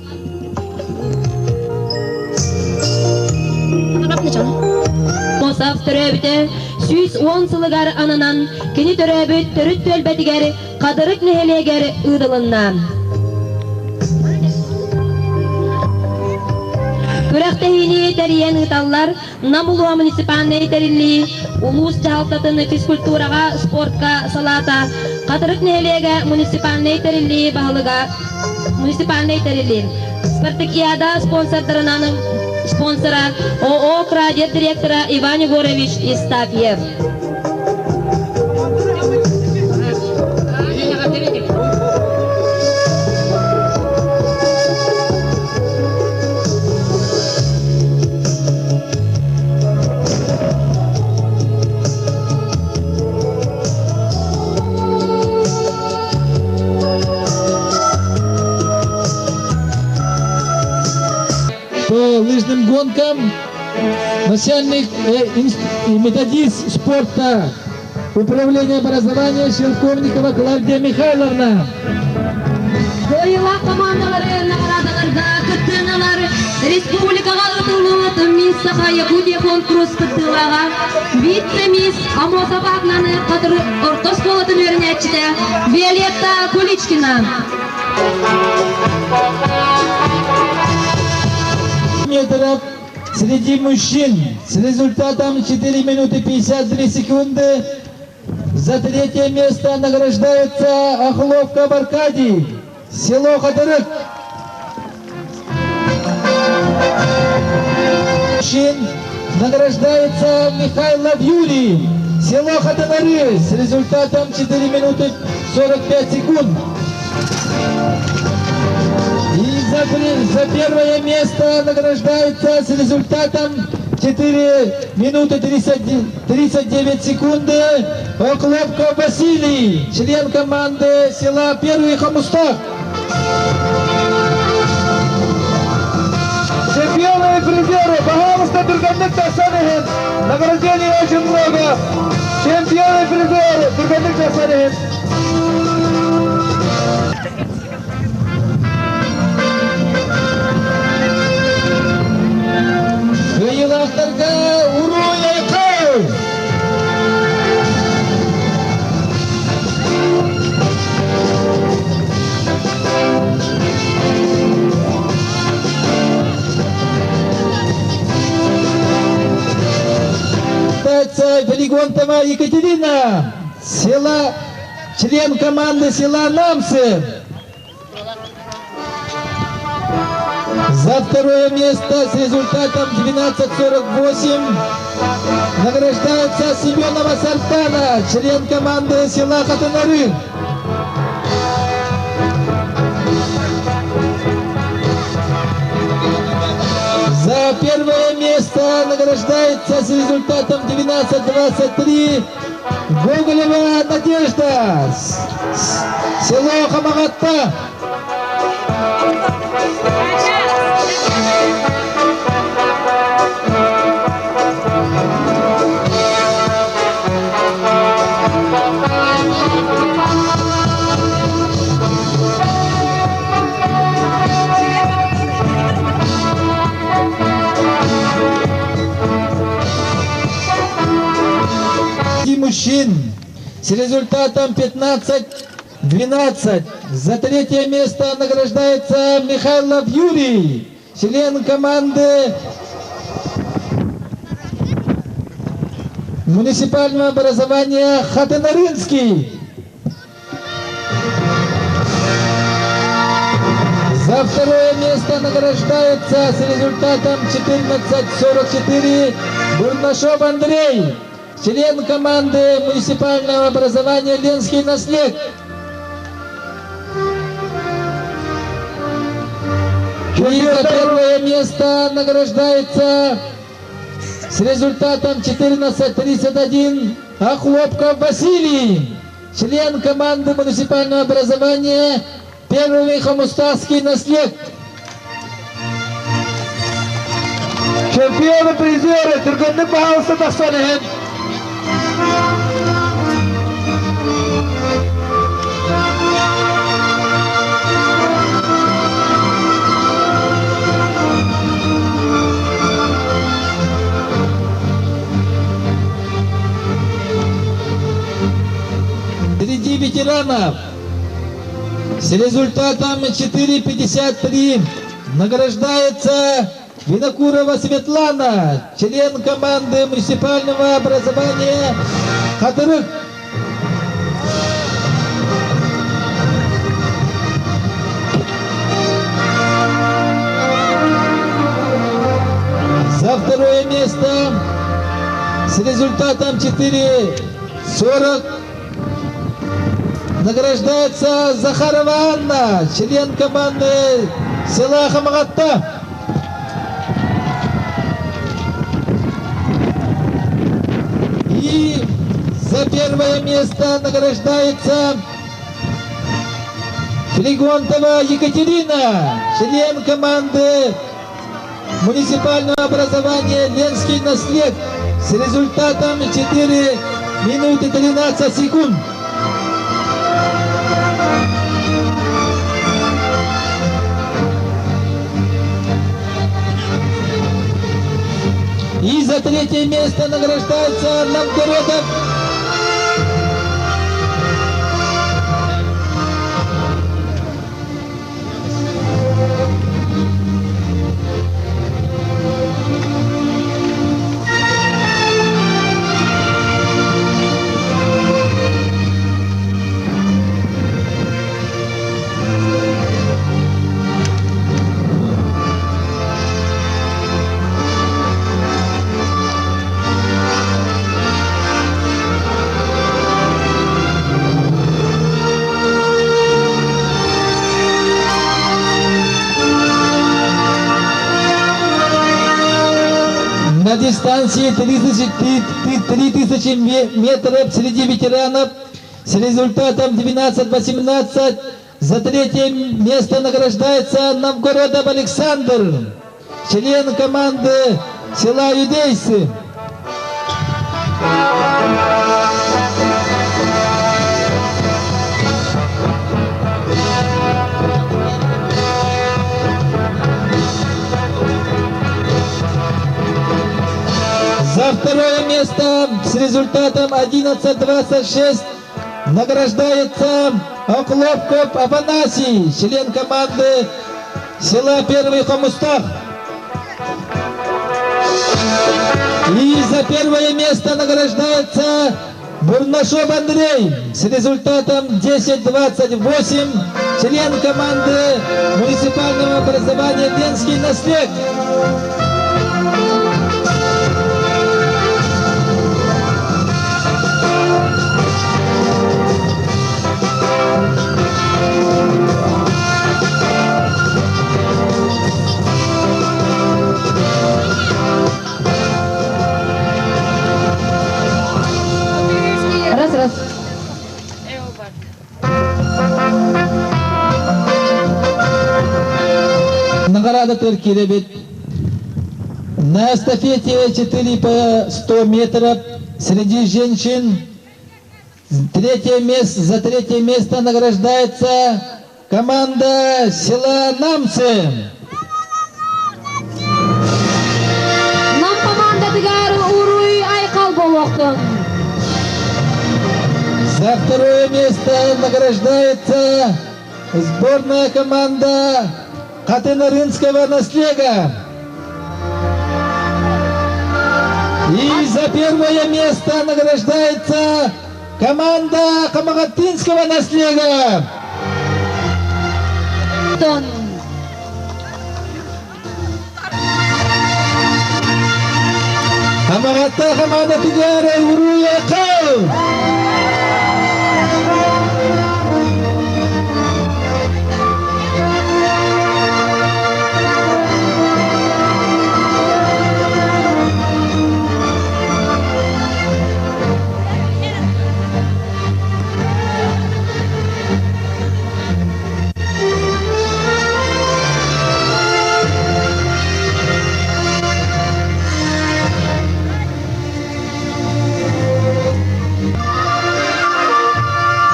Мосов төрөөбүтэ 110 сылыгар ананан кини төрөөбүт төрүт түөлбэтигэр Хатырык нэһилиэгэр ыытылынна. Күрэхтэһиини тэрийэн ыыталлар Нам улууһа муниципальнай тэриллии, улуус дьаһалтатын физкультураҕа, спортка салаата. Хатырык нэһилиэгэ муниципальнай тэриллии баһылыга муниципальнай тэриллии Спартакиада спонсордарынан спонсора ООО «Крадер» директора Иван Егорович Евстафьев. По лыжным гонкам начальник э, и методист спорта Управления образования Шелковникова Клавдия Михайловна. Кыайыылаах командалары наҕараадаларга кыттыыналар республикаҕа ытыллыбыт Мисс Саха Якутия конкурс кыттыылааҕа вице-мисс Амосов аатынан Хатыры орто оскуолатын үөрэнээччитэ Виолетта Куличкина. Метров среди мужчин с результатом 4 минуты 52 секунды за третье место награждается Охловка Аркадий, село Хатырык. Мужчин награждается Михайлов Юрий, село Хатынары с результатом 4 минуты 45 секунд. И за, за первое место награждается с результатом 4 минуты 30, 39 секунды Оклопко Василий, член команды села Первый Хомустах. Чемпионы и призеры, пожалуйста, түргэнник тахсан иһиҥ. Награждений очень много. Чемпионы и призеры, түргэнник тахсан иһиҥ. Кыайыылаахтарга уруй-айхал! Флегонтова Екатерина, села, член команды села Намцы. За второе место с результатом 12.48 награждается Семенова Сартана, член команды села Хатынары. За первое место награждается с результатом 12-23 Гоголева Надежда, село Хамагатта. И мужчин с результатом 15-12. За третье место награждается Михайлов Юрий, член команды муниципального образования Хатынарынский. За второе место награждается с результатом 14.44 Бурнашов Андрей, член команды муниципального образования Ленский наслед. И за первое место награждается с результатом 14.31 Охлопков Василий, член команды муниципального образования Первый Хомустахский наслед. Чемпионы призеры түргэнник баһаалыста тахсан иһиҥ. Среди ветеранов с результатом 4.53 награждается Винокурова Светлана, член команды муниципального образования Хатырык. второе место с результатом 4.40 награждается Захарова Анна, член команды села Хамагатта. И за первое место награждается Флегонтова Екатерина, член команды муниципального образования «Ленский наслед» с результатом 4 минуты 13 секунд. И за третье место награждается Новгородов На дистанции 3000 метров среди ветеранов с результатом 12-18 за третье место награждается Новгородов Александр, член команды села Юдейцы. За второе место с результатом 11-26 награждается Оклопков Афанасий, член команды села Первый Хомустах. И за первое место награждается Бурнашов Андрей с результатом 10-28, член команды муниципального образования «Ленский наслед». Раз, раз. Награда Туркиребит. На эстафете 4 по 100 метров среди женщин третье место, за третье место награждается команда села Намцы. Нам командатыгар уруй айкал болоқтун. За второе место награждается сборная команда Хатынарынского наслега. И за первое место награждается команда Хамагаттинского наслега. Хамагатта команда Тигара Уруя Кал.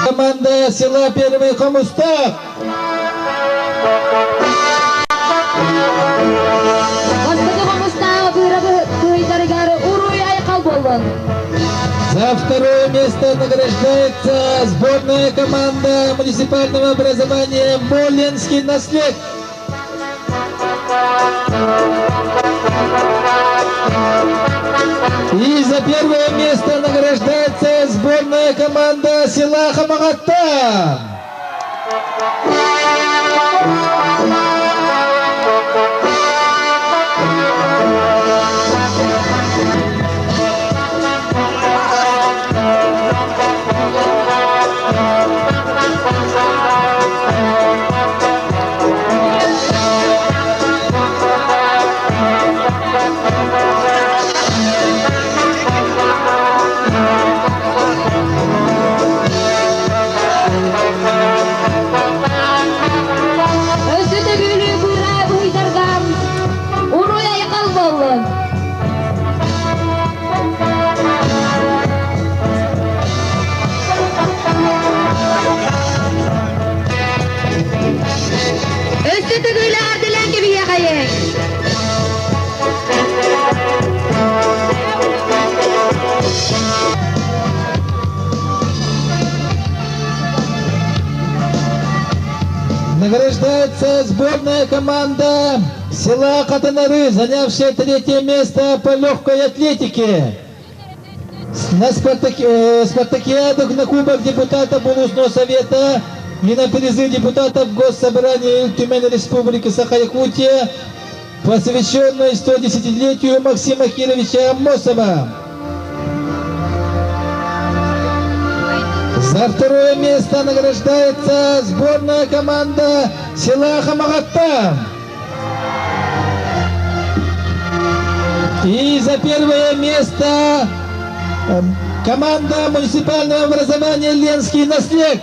Команда села Первый Хомустах. За второе место награждается сборная команда муниципального образования «Моленский наслед». И за первое место награждается сборная команда села Хамагатта. Награждается сборная команда села Хатанары, занявшая третье место по легкой атлетике. На спартакиадах на Кубок депутатов Улусного совета и на призы депутатов Госсобрания Ил Түмэн Республики Саха-Якутия, посвященной 110-летию Максима Кировича Аммосова. За второе место награждается сборная команда села Хамагатта. И за первое место команда муниципального образования «Ленский наслег».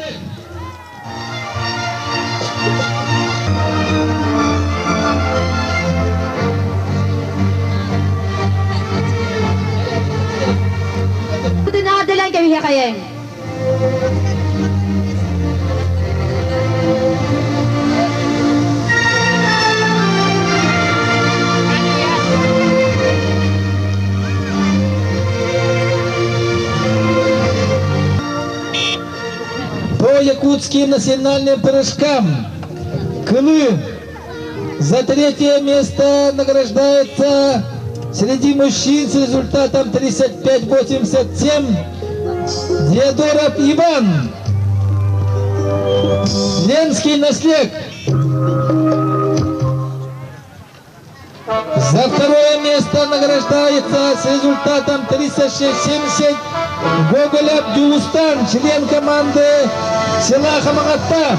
Эҕэрдэлээн кэбиһиэхэйиҥ. По якутским национальным прыжкам Кылы за третье место награждается среди мужчин с результатом 35-87 Диодоров Иван. Ленский наслег. За второе место награждается с результатом 36-70 Гоголев Дюлустан, член команды села Хамагатта.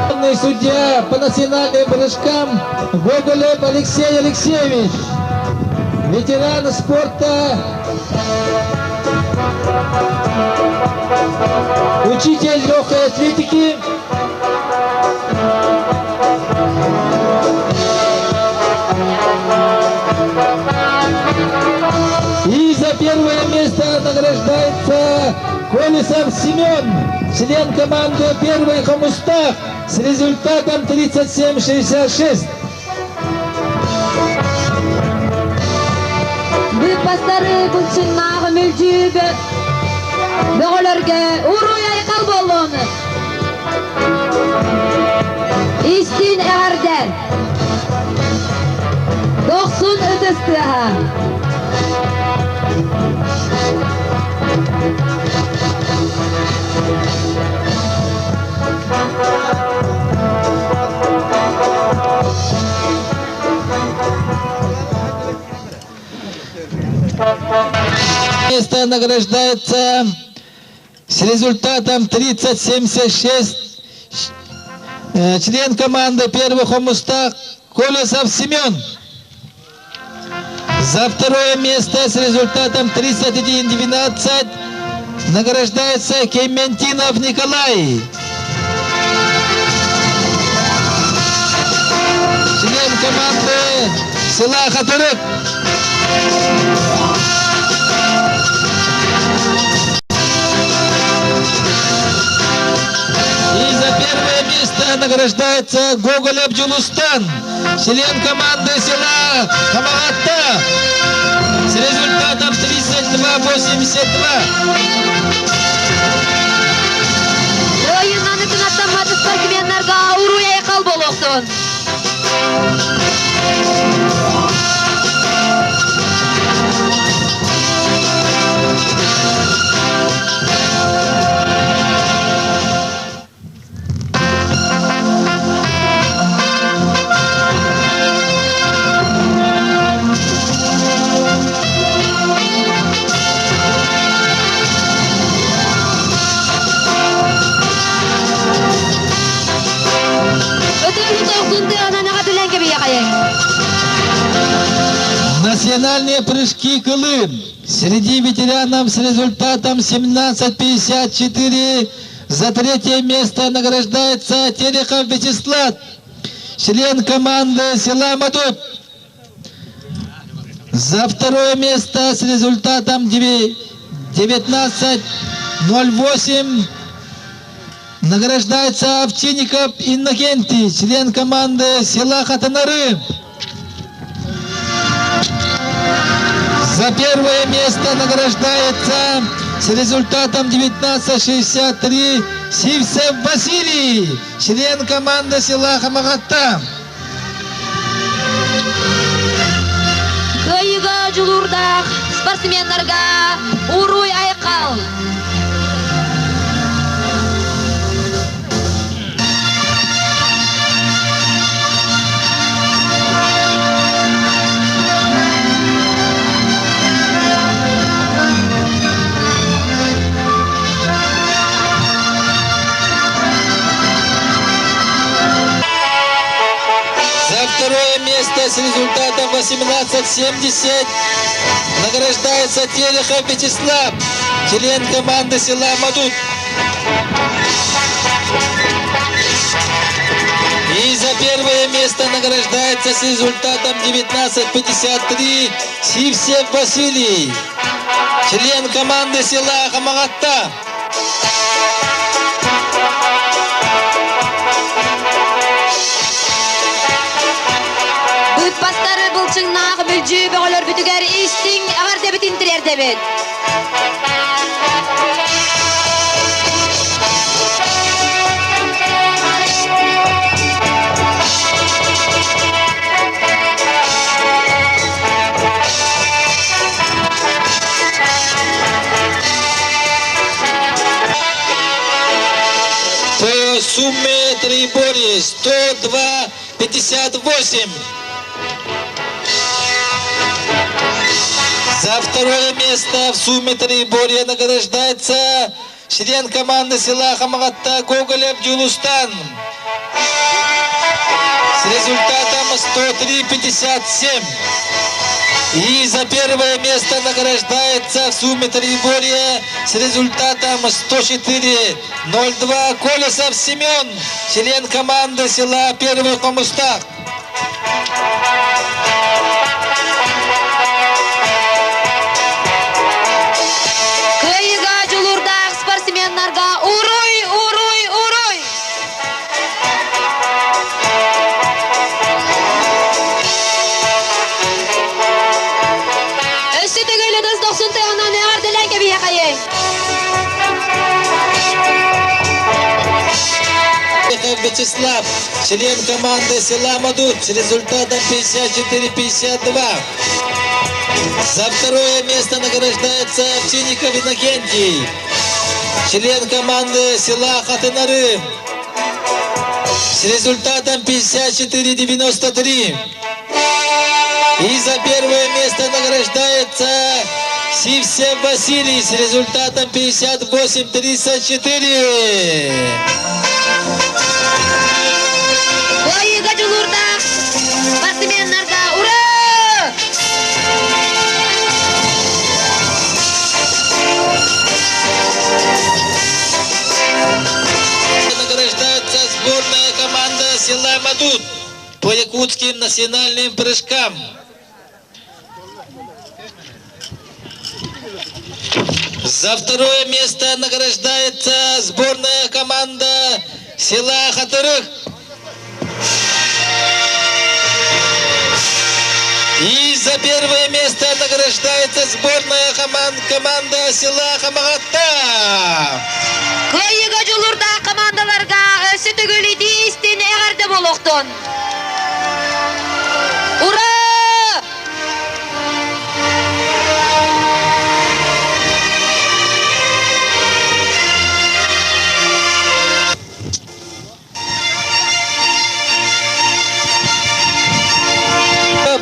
Главный судья по национальным прыжкам Гоголев Алексей Алексеевич, ветеран спорта, учитель легкой атлетики. И за первое место награждается Колесов Семен, член команды «Первый Хомустах» с результатом 37-66. Быыппастары былчыҥнааҕы мүлдьү бөҕөлөргө уруй-айхал буоллун! Истин эҕэрдэ! Дохсун ытыс тыаһа! Место награждается с результатом 30-76 член команды первых Хомустах Колесов Семен. За второе место с результатом 31-12 награждается Кементинов Николай. Член команды села Хатырык. И за первое место награждается Гоголев Джулустан, член команды села Хамагатта с результатом 32-82. Ойыннаны кынаттаммат спортсменнарга уруй-айхал буолуохтун. Национальные прыжки Кылым. Среди ветеранов с результатом 17.54 за третье место награждается Терехов Вячеслав, член команды села Мадут. За второе место с результатом 19.08 награждается Овчинников Иннокентий, член команды села Хатанары. За первое место награждается с результатом 19.63 Сивцев Василий, член команды села Хамагатта. Кыайыыга дьулуурдаах спортсменнарга уруй айхал! За второе место с результатом 18.70 награждается Терехов Вячеслав, член команды села Мадут. И за первое место награждается с результатом 19.53 Сивсев Василий, член команды села Хамагатта. Быыппастары былчыҥнаах мүлдьү бөҕөлөрбүтүгэр истиҥ эҕэрдэбитин тириэрдэбит. По сумме троеборья 102,58. За второе место в сумме троеборья награждается член команды села Хамагатта Гоголев Дюлустан с результатом 103,57. И за первое место награждается в сумме троеборья с результатом 104,02 Колесов Семен, член команды села Первый Хомустах. Кыайыыга дьулуурдаах спортсменнарга уруй, уруй, уруй! Өссө төгүл ытыс дохсун тыаҕынан эҕэрдэлээн кэбиһиэхэйиҥ! Вячеслав, член команды села Мадут с результатом 54-52. За второе место награждается Овчинников Иннокентий, член команды села Хатынары с результатом 54-93. И за первое место награждается Сивсев Василий с результатом 58-34. Кыайыыга дьулуурдаах спортсменнарга ура! Награждается сборная команда села Мадут по якутским национальным прыжкам. За второе место награждается сборная команда села Хатырых. И за первое место награждается сборная команда села Хамагатта. Кыайыыга дьулуурдаах командаларга өссө төгүл итии-истиҥ эҕэрдэ буолуохтун! Ура!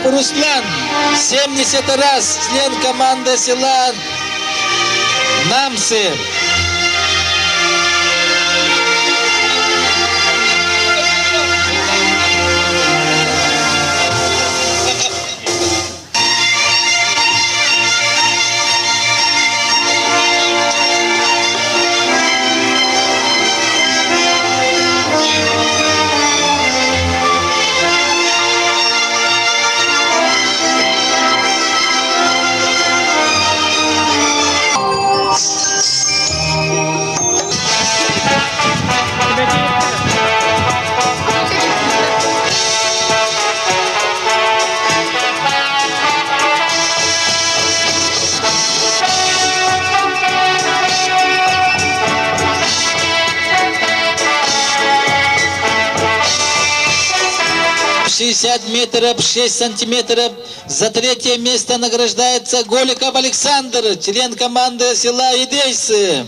Руслан, 70 раз член команды села Намсы. 60 метров 6 сантиметров за третье место награждается Голиков Александр, член команды села Идейсы.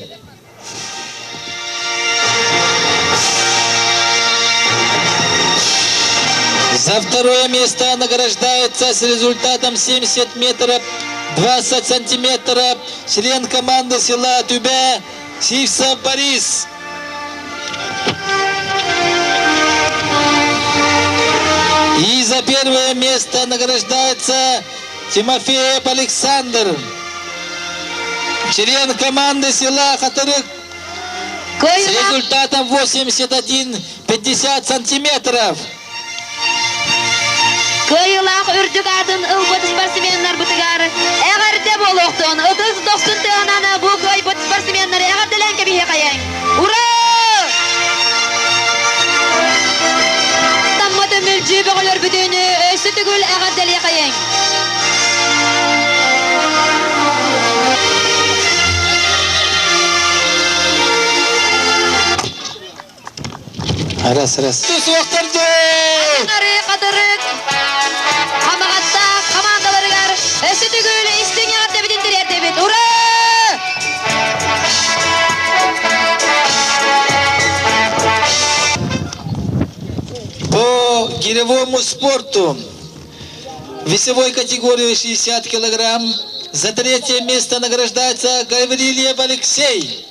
За второе место награждается с результатом 70 метров 20 сантиметров член команды села Тюбе Сивцев Борис. И за первое место награждается Тимофеев Александр, член команды села Хатырык с результатом 81,50 сантиметров. Кыайыылаах үрдүк аатын ылбыт спортсменнарбытыгар эҕэрдэ буолуохтун! Ытыс дохсун тыаһынан бу кыайбыт спортсменнары эҕэрдэлээн кэбиһиэхэйиҥ! Ура! Тамма төмүлдьү бөҕөлөрбүтүн өссө төгүл эҕэрдэлиэхэйиҥ! Раз, раз. Суохтарды! Хатырык, Хамаҕаттаах хамаандаларыгар өссө төгүл истиҥ эҕэрдэбитин тириэрдэбит. Ура! По гиревому спорту весовой категории 60 килограмм за третье место награждается Гаврилев Алексей,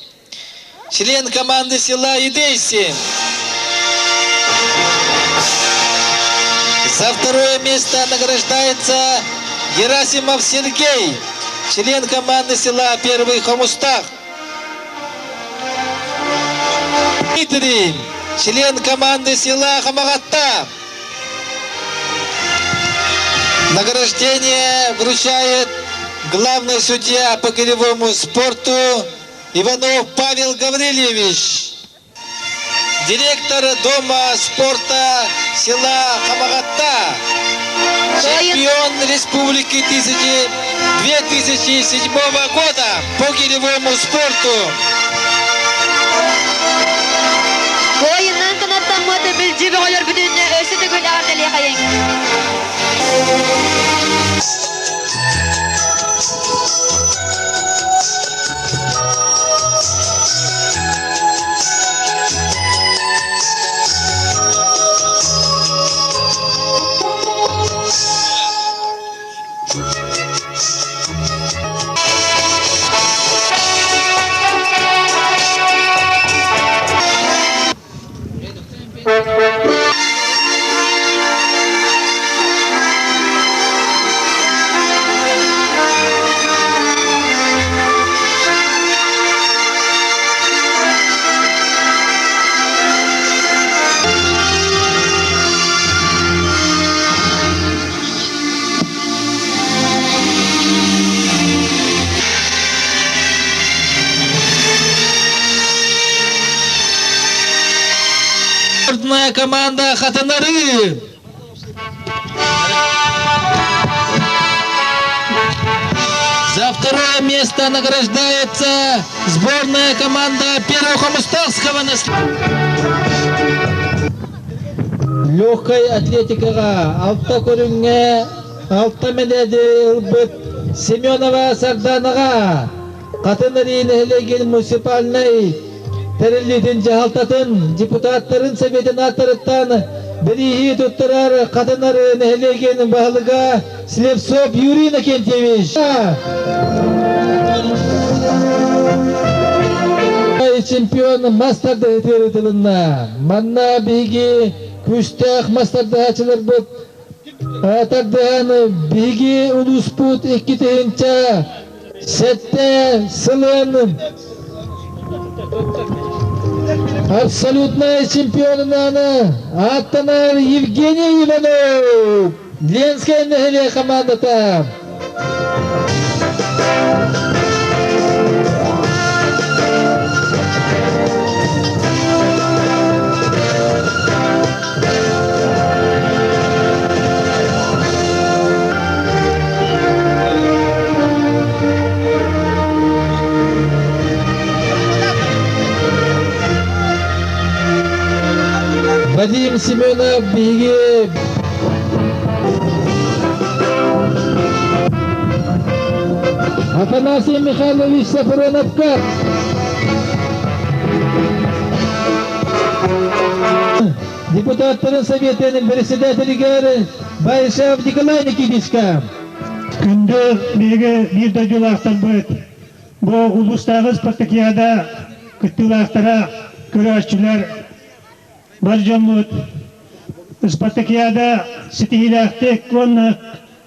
член команды села Идейси. За второе место награждается Герасимов Сергей, член команды села Первый Хомустах. Дмитрий, член команды села Хамагатта. Награждение вручает главный судья по гиревому спорту Иванов Павел Гаврильевич, директор Дома спорта села Хамагатта, чемпион республики 2007 года по гиревому спорту. Кыайыынан кынаттаммыт бүлдьү бөҕөлөрбүтүн өссө төгүл эҕэрдэлиэхэйиҥ! Спортная команда Хатанары. За второе место награждается сборная команда Первого Хомустовского Легкой атлетикаҕа алта көрүҥҥэ алта мэтээли ылбыт Семенова Сарданаҕа Хатын Арыы нэһилиэгин муниципальнай тэриллиитин дьаһалтатын депутаттарын сэбиэтин ааттарыттан бирииһи туттарар Хатын Арыы нэһилиэгин баһылыга Слепцов Юрий Иннокентьевич. Чемпион мас тардыһытыгар ыытылынна. Манна биһиги күүстээх мас тардыһааччыларбыт тардыһан биһиги улууспут 2007 сылын абсолютнай чемпионунан ааттанар Евгений Иванов Ленскэй нэһилиэк хамаандата. Вадим Семенов биһиги Афанасий Михайлович Сафроновка. Депутаттарын Советын председателигэр Баишев Николай Никитичка. Күндү биһиги биир дойдулаахтарбыт, бу улуустааҕы спартакиада кыттыылаахтара, көрөөччүлэр, бар дьоммут спартакиада ситиһиилээхтик уонна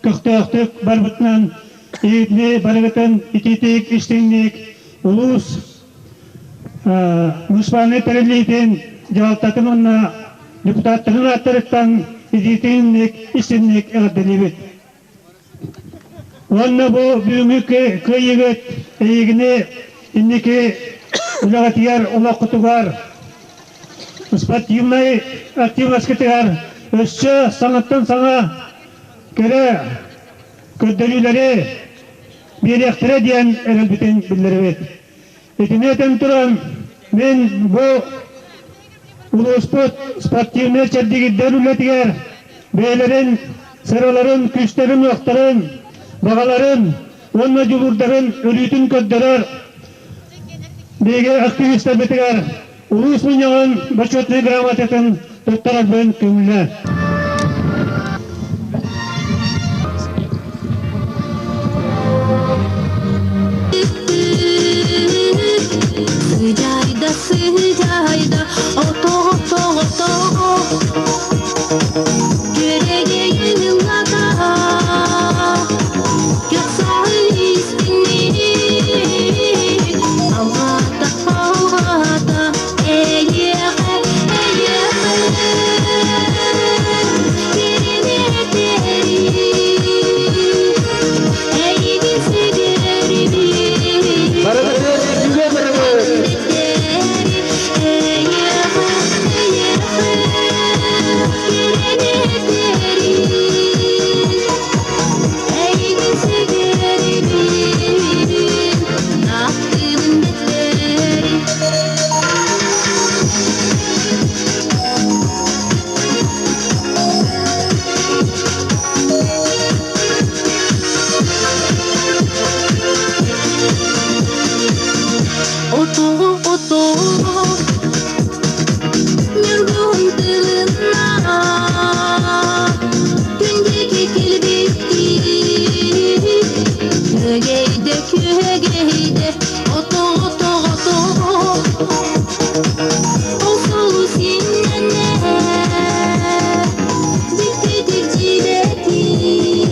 көхтөөхтүк барбытынан иһитини барыгытын итиитик истиҥник улуус муниципальнай тэриллиитин дьаһалтатын уонна депутаттарын ааттарыттан итиитинник истиҥник эҕэрдэлиибит. Уонна бу бүгүҥҥү кыайыыгыт эйигини инники үлэҕитигэр, олоххутугар, спортивнай активноскытыгар өссө саҥаттан саҥа кэрэ көрдөрүүлэри биэриэхтэрэ диэн эрэлбитин биллэрэбит. Итини этэн туран, мин бу улууспут спортивнай чэбдигирдэр үлэтигэр бэйэлэрин сыраларын, күүстэрин-уохтарын, баҕаларын уонна дьулуурдарын өрүүтүн көрдөрөр биһиги активистарбытыгар улуус мунньаҕын бочуотунай грамотатын туттарарбын көҥүлэ. Сыдьаайда, сыдьаайда, ото, ото, Күөрэгэйин ыллата, Көхсөһү истинник, Алҕата, алҕата, Эйиэхэ, эйиэхэ, Кирине этэрий, Эйигин сэгэрибин. Отугу отугу Ньургуһун тылына Күн диэки килбиттии Күөгэйдэ, күөгэйдэ Отоҕо, тоҕо, тоҕо Ол сулус иннэнэ Дьиктитик дьиибэтик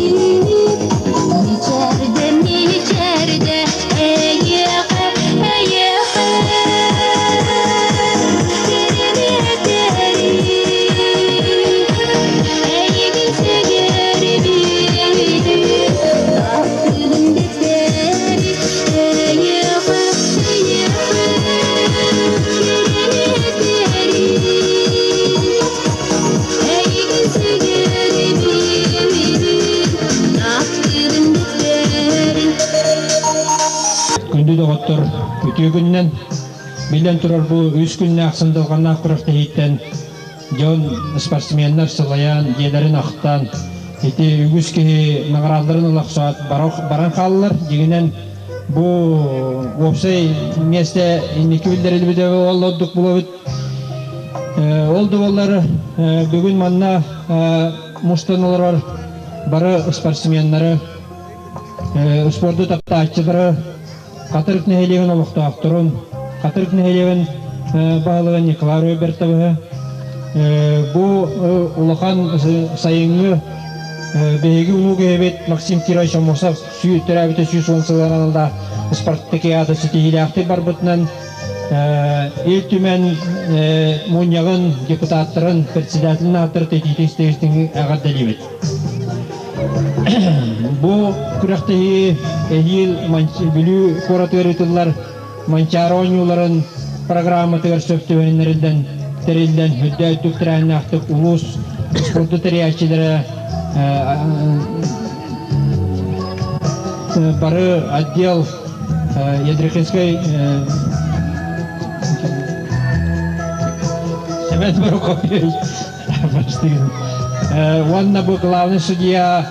Мичээрдэ, мичээрдэ Эйиэхэ, эйиэхэ Кириниэтэрий Эйигин сэгэрибин Таптыыбын дэтэри Эйиэхэ, эйиэхэ Кириниэтэрий Эйигин сэгэрибин Таптыыбын дэтэри Күндү доҕоттор, үтүө күнүнэн! Биллэн турар, бу үс күннээх сындылҕаннаах күрэхтэһииттэн дьон, спортсменнар сылайан, дьиэлэрин ахтан, ити үгүс киһи наҕараадаларын ыла охсоот баран хааллылар. Дьиҥинэн, бу уопсай миэстэ инники биллэриллибитэ ол ордук булабыт. Ол да буоллар, бүгүн манна мустан олорор бары спортсменнары Спорду таптааччылары Хатырык нэһилиэгин олохтоохторун, Хатырык нэһилиэгин баһылыга Николай Робертовиһы бу улахан сайыҥҥы биһиги улуу киһибит Максим Кирович Аммосов төрөөбүтэ 110 сылынан аналлаах спартакиада ситиһиилээхтик барбытынан Ил Түмэн мунньаҕын депутаттарын председателин ааттары тэтиитин истэ-истиҥ эҕэрдэлиибит. Бу күрэхтэһии эһиил Бүлүү куоратыгар ыытыллар Манчаары оонньууларын программатыгар сөп түбэһиннэриллэн тэриллэн үрдээттик тэрээһиннээхтик улуус спорду тэрийээччилэрэ бары отдел Ядрихинскай Семен Прокопьевич Уонна бу главный судья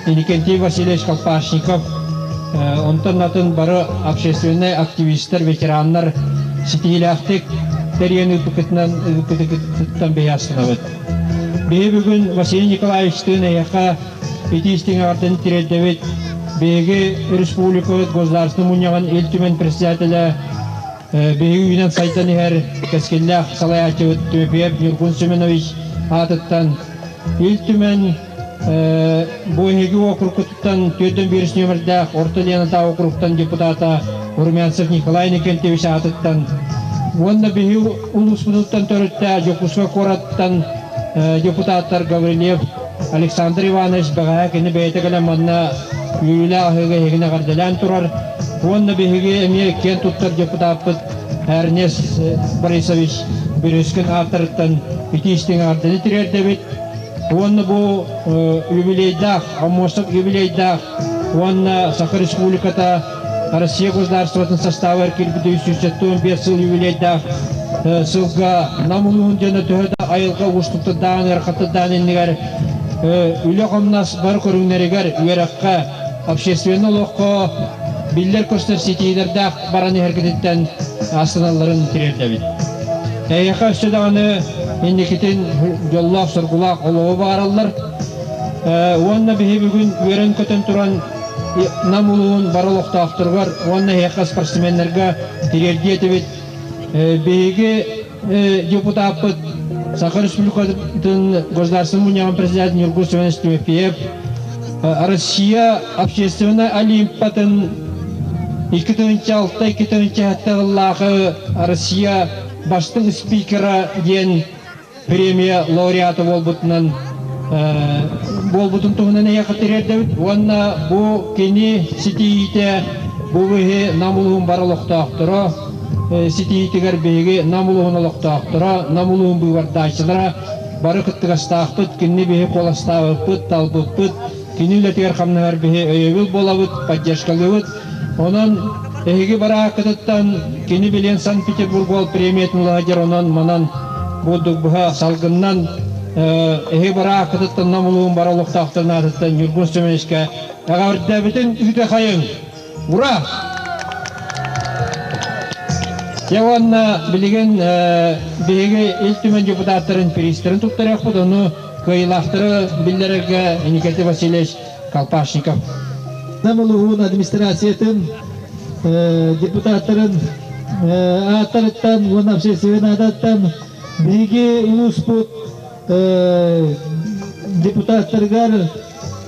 Иннокентий Васильевич Колпашников. Онтон атын бары общественнай активистар, ветераннар ситиһиилээхтик тэрийэн ыыппыкытынан ыыппытыгытыттан биһи астынабыт. Биһи бүгүн Василий Николаевичтыын эйиэхэ итии истиҥ эҕэрдэни тириэрдэбит. Биһиги республикабыт Государственнай Мунньаҕын Ил Түмэн председателэ биһиги үүнэн сайдан иһэр кэскиллээх салайааччыбыт Тимофеев Ньургун Семенович аатыттан Ил Түмэн бу эһиги уокуруккутуттан түөртэн биирис нүөмэрдээх Орто Ленатаа округтан депутата Румянцев Николай Никентьевич аатыттан уонна биһи улууспутуттан төрүттээх Дьокуускай куораттан депутаттар Гаврильев Александр Иванович бэҕэһээ кини бэйэтэ кэлэн манна үөрүүлээх аһыыга эһигини эҕэрдэлээн турар уонна биһиги эмиэ киэн туттар депутаппыт Эрнест Борисович Березкин ааттарыттан итии истиҥ эҕэрдэни тириэрдэбит. Уонна бу юбилейдаах, Аммосов юбилейдаах уонна Саха Республиката Россия государствотын састаабар киирбит 375 сыл юбилейдаах сылга Нам улууһун дьоно төһө да айылҕа уустуктардаан ыарахаттардаан иннигэр үлэ-хамнас бары көрүҥнэригэр үөрэххэ, общественнай олоххо биллэр-көстөр ситиилэрдээх баран иһэргититтэн астыналларын тириэрдэбит. Эйиэхэ өссө даҕаны инникитин дьоллоох-соргулаах олоҕу баҕараллар. Уонна биһи бүгүн үөрэн-көтөн туран Нам улууһун бары олохтоохторугар уонна эһиэхэ спортсменнарга тириэрдиэ этибит. Биһиги депутаппыт Саха Республикатын Государственнай Мунньаҕын председатель Ньургун Семенович Тимофеев Россия общественнай олимпатын 2006-2007 сыллаахы Россия бастыҥ спикера диэн премия лауреата буолбутунан буолбутун туһунан эйиэхэ тириэрдэбит уонна бу кини ситиһиитэ бу биһи Нам улууһун бары олохтоохторо ситиһиитигэр биһиги Нам улууһун олохтоохторо, Нам улууһун быыбардааччылара бары кыттыгастаахпыт, кинини биһи куоластаабыппыт, талбыппыт, кини үлэтигэр хамнаһар биһи өйөбүл буолабыт, поддержкалыыбыт. Онон эһиги барааккытыттан кини билиэн Санкт-Петербург уол премиятын ыла онон манан бурдук быһа салгыннан эһиги барааккытыттан Нам улууһун бары олохтоохторун аатыттан Ньургун Семеновичка эҕэрдэбитин ыыта хайыҥ! Ура! Дьэ уонна билигин биһиги Ил Түмэн депутаттарын приистэрин туттарыахпыт, ону кыайыылаахтары биллэрэргэ Никита Васильевич Колпашников. Нам улууһун администрациятын депутаттарын ааттарыттан уонна общественнай аатыттан биһиги улууспут депутаттарыгар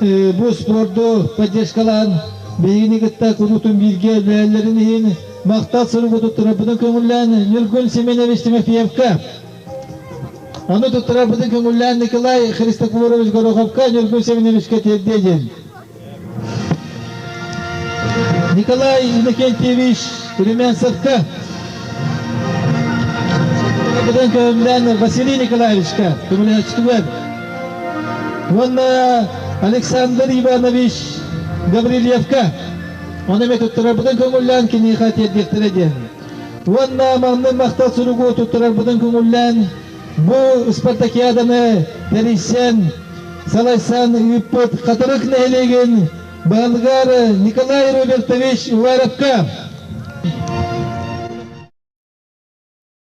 бу спорду поддержкалаан биһигини кытта куруутун бииргэ үлэлэллэрин иһин махтал суругу туттарарбытын көҥүллээн Ньургун Семенович Тимофеевка Ону туттарарбытын көҥүллээн Николай Христофорович Гороховка Ньургун Семеновичка тиэрдиэ диэн. Николай Иннокентьевич Румянцевка Туттарарбытын көҥүллээн Василий Николаевичка көмөлөһөөччүтүгэр уонна Александр Иванович Гаврильевка ону эмиэ туттарарбытын көҥүллээн киниэхэ тиэрдиэхтэрэ диэн. Уонна маннык махтал суругу туттарарбытын көҥүллээн, бу спартакиаданы тэрийсэн, салайсан ыыппыт Хатырык нэһилиэгин баһылыгар Николай Робертович Уваровка.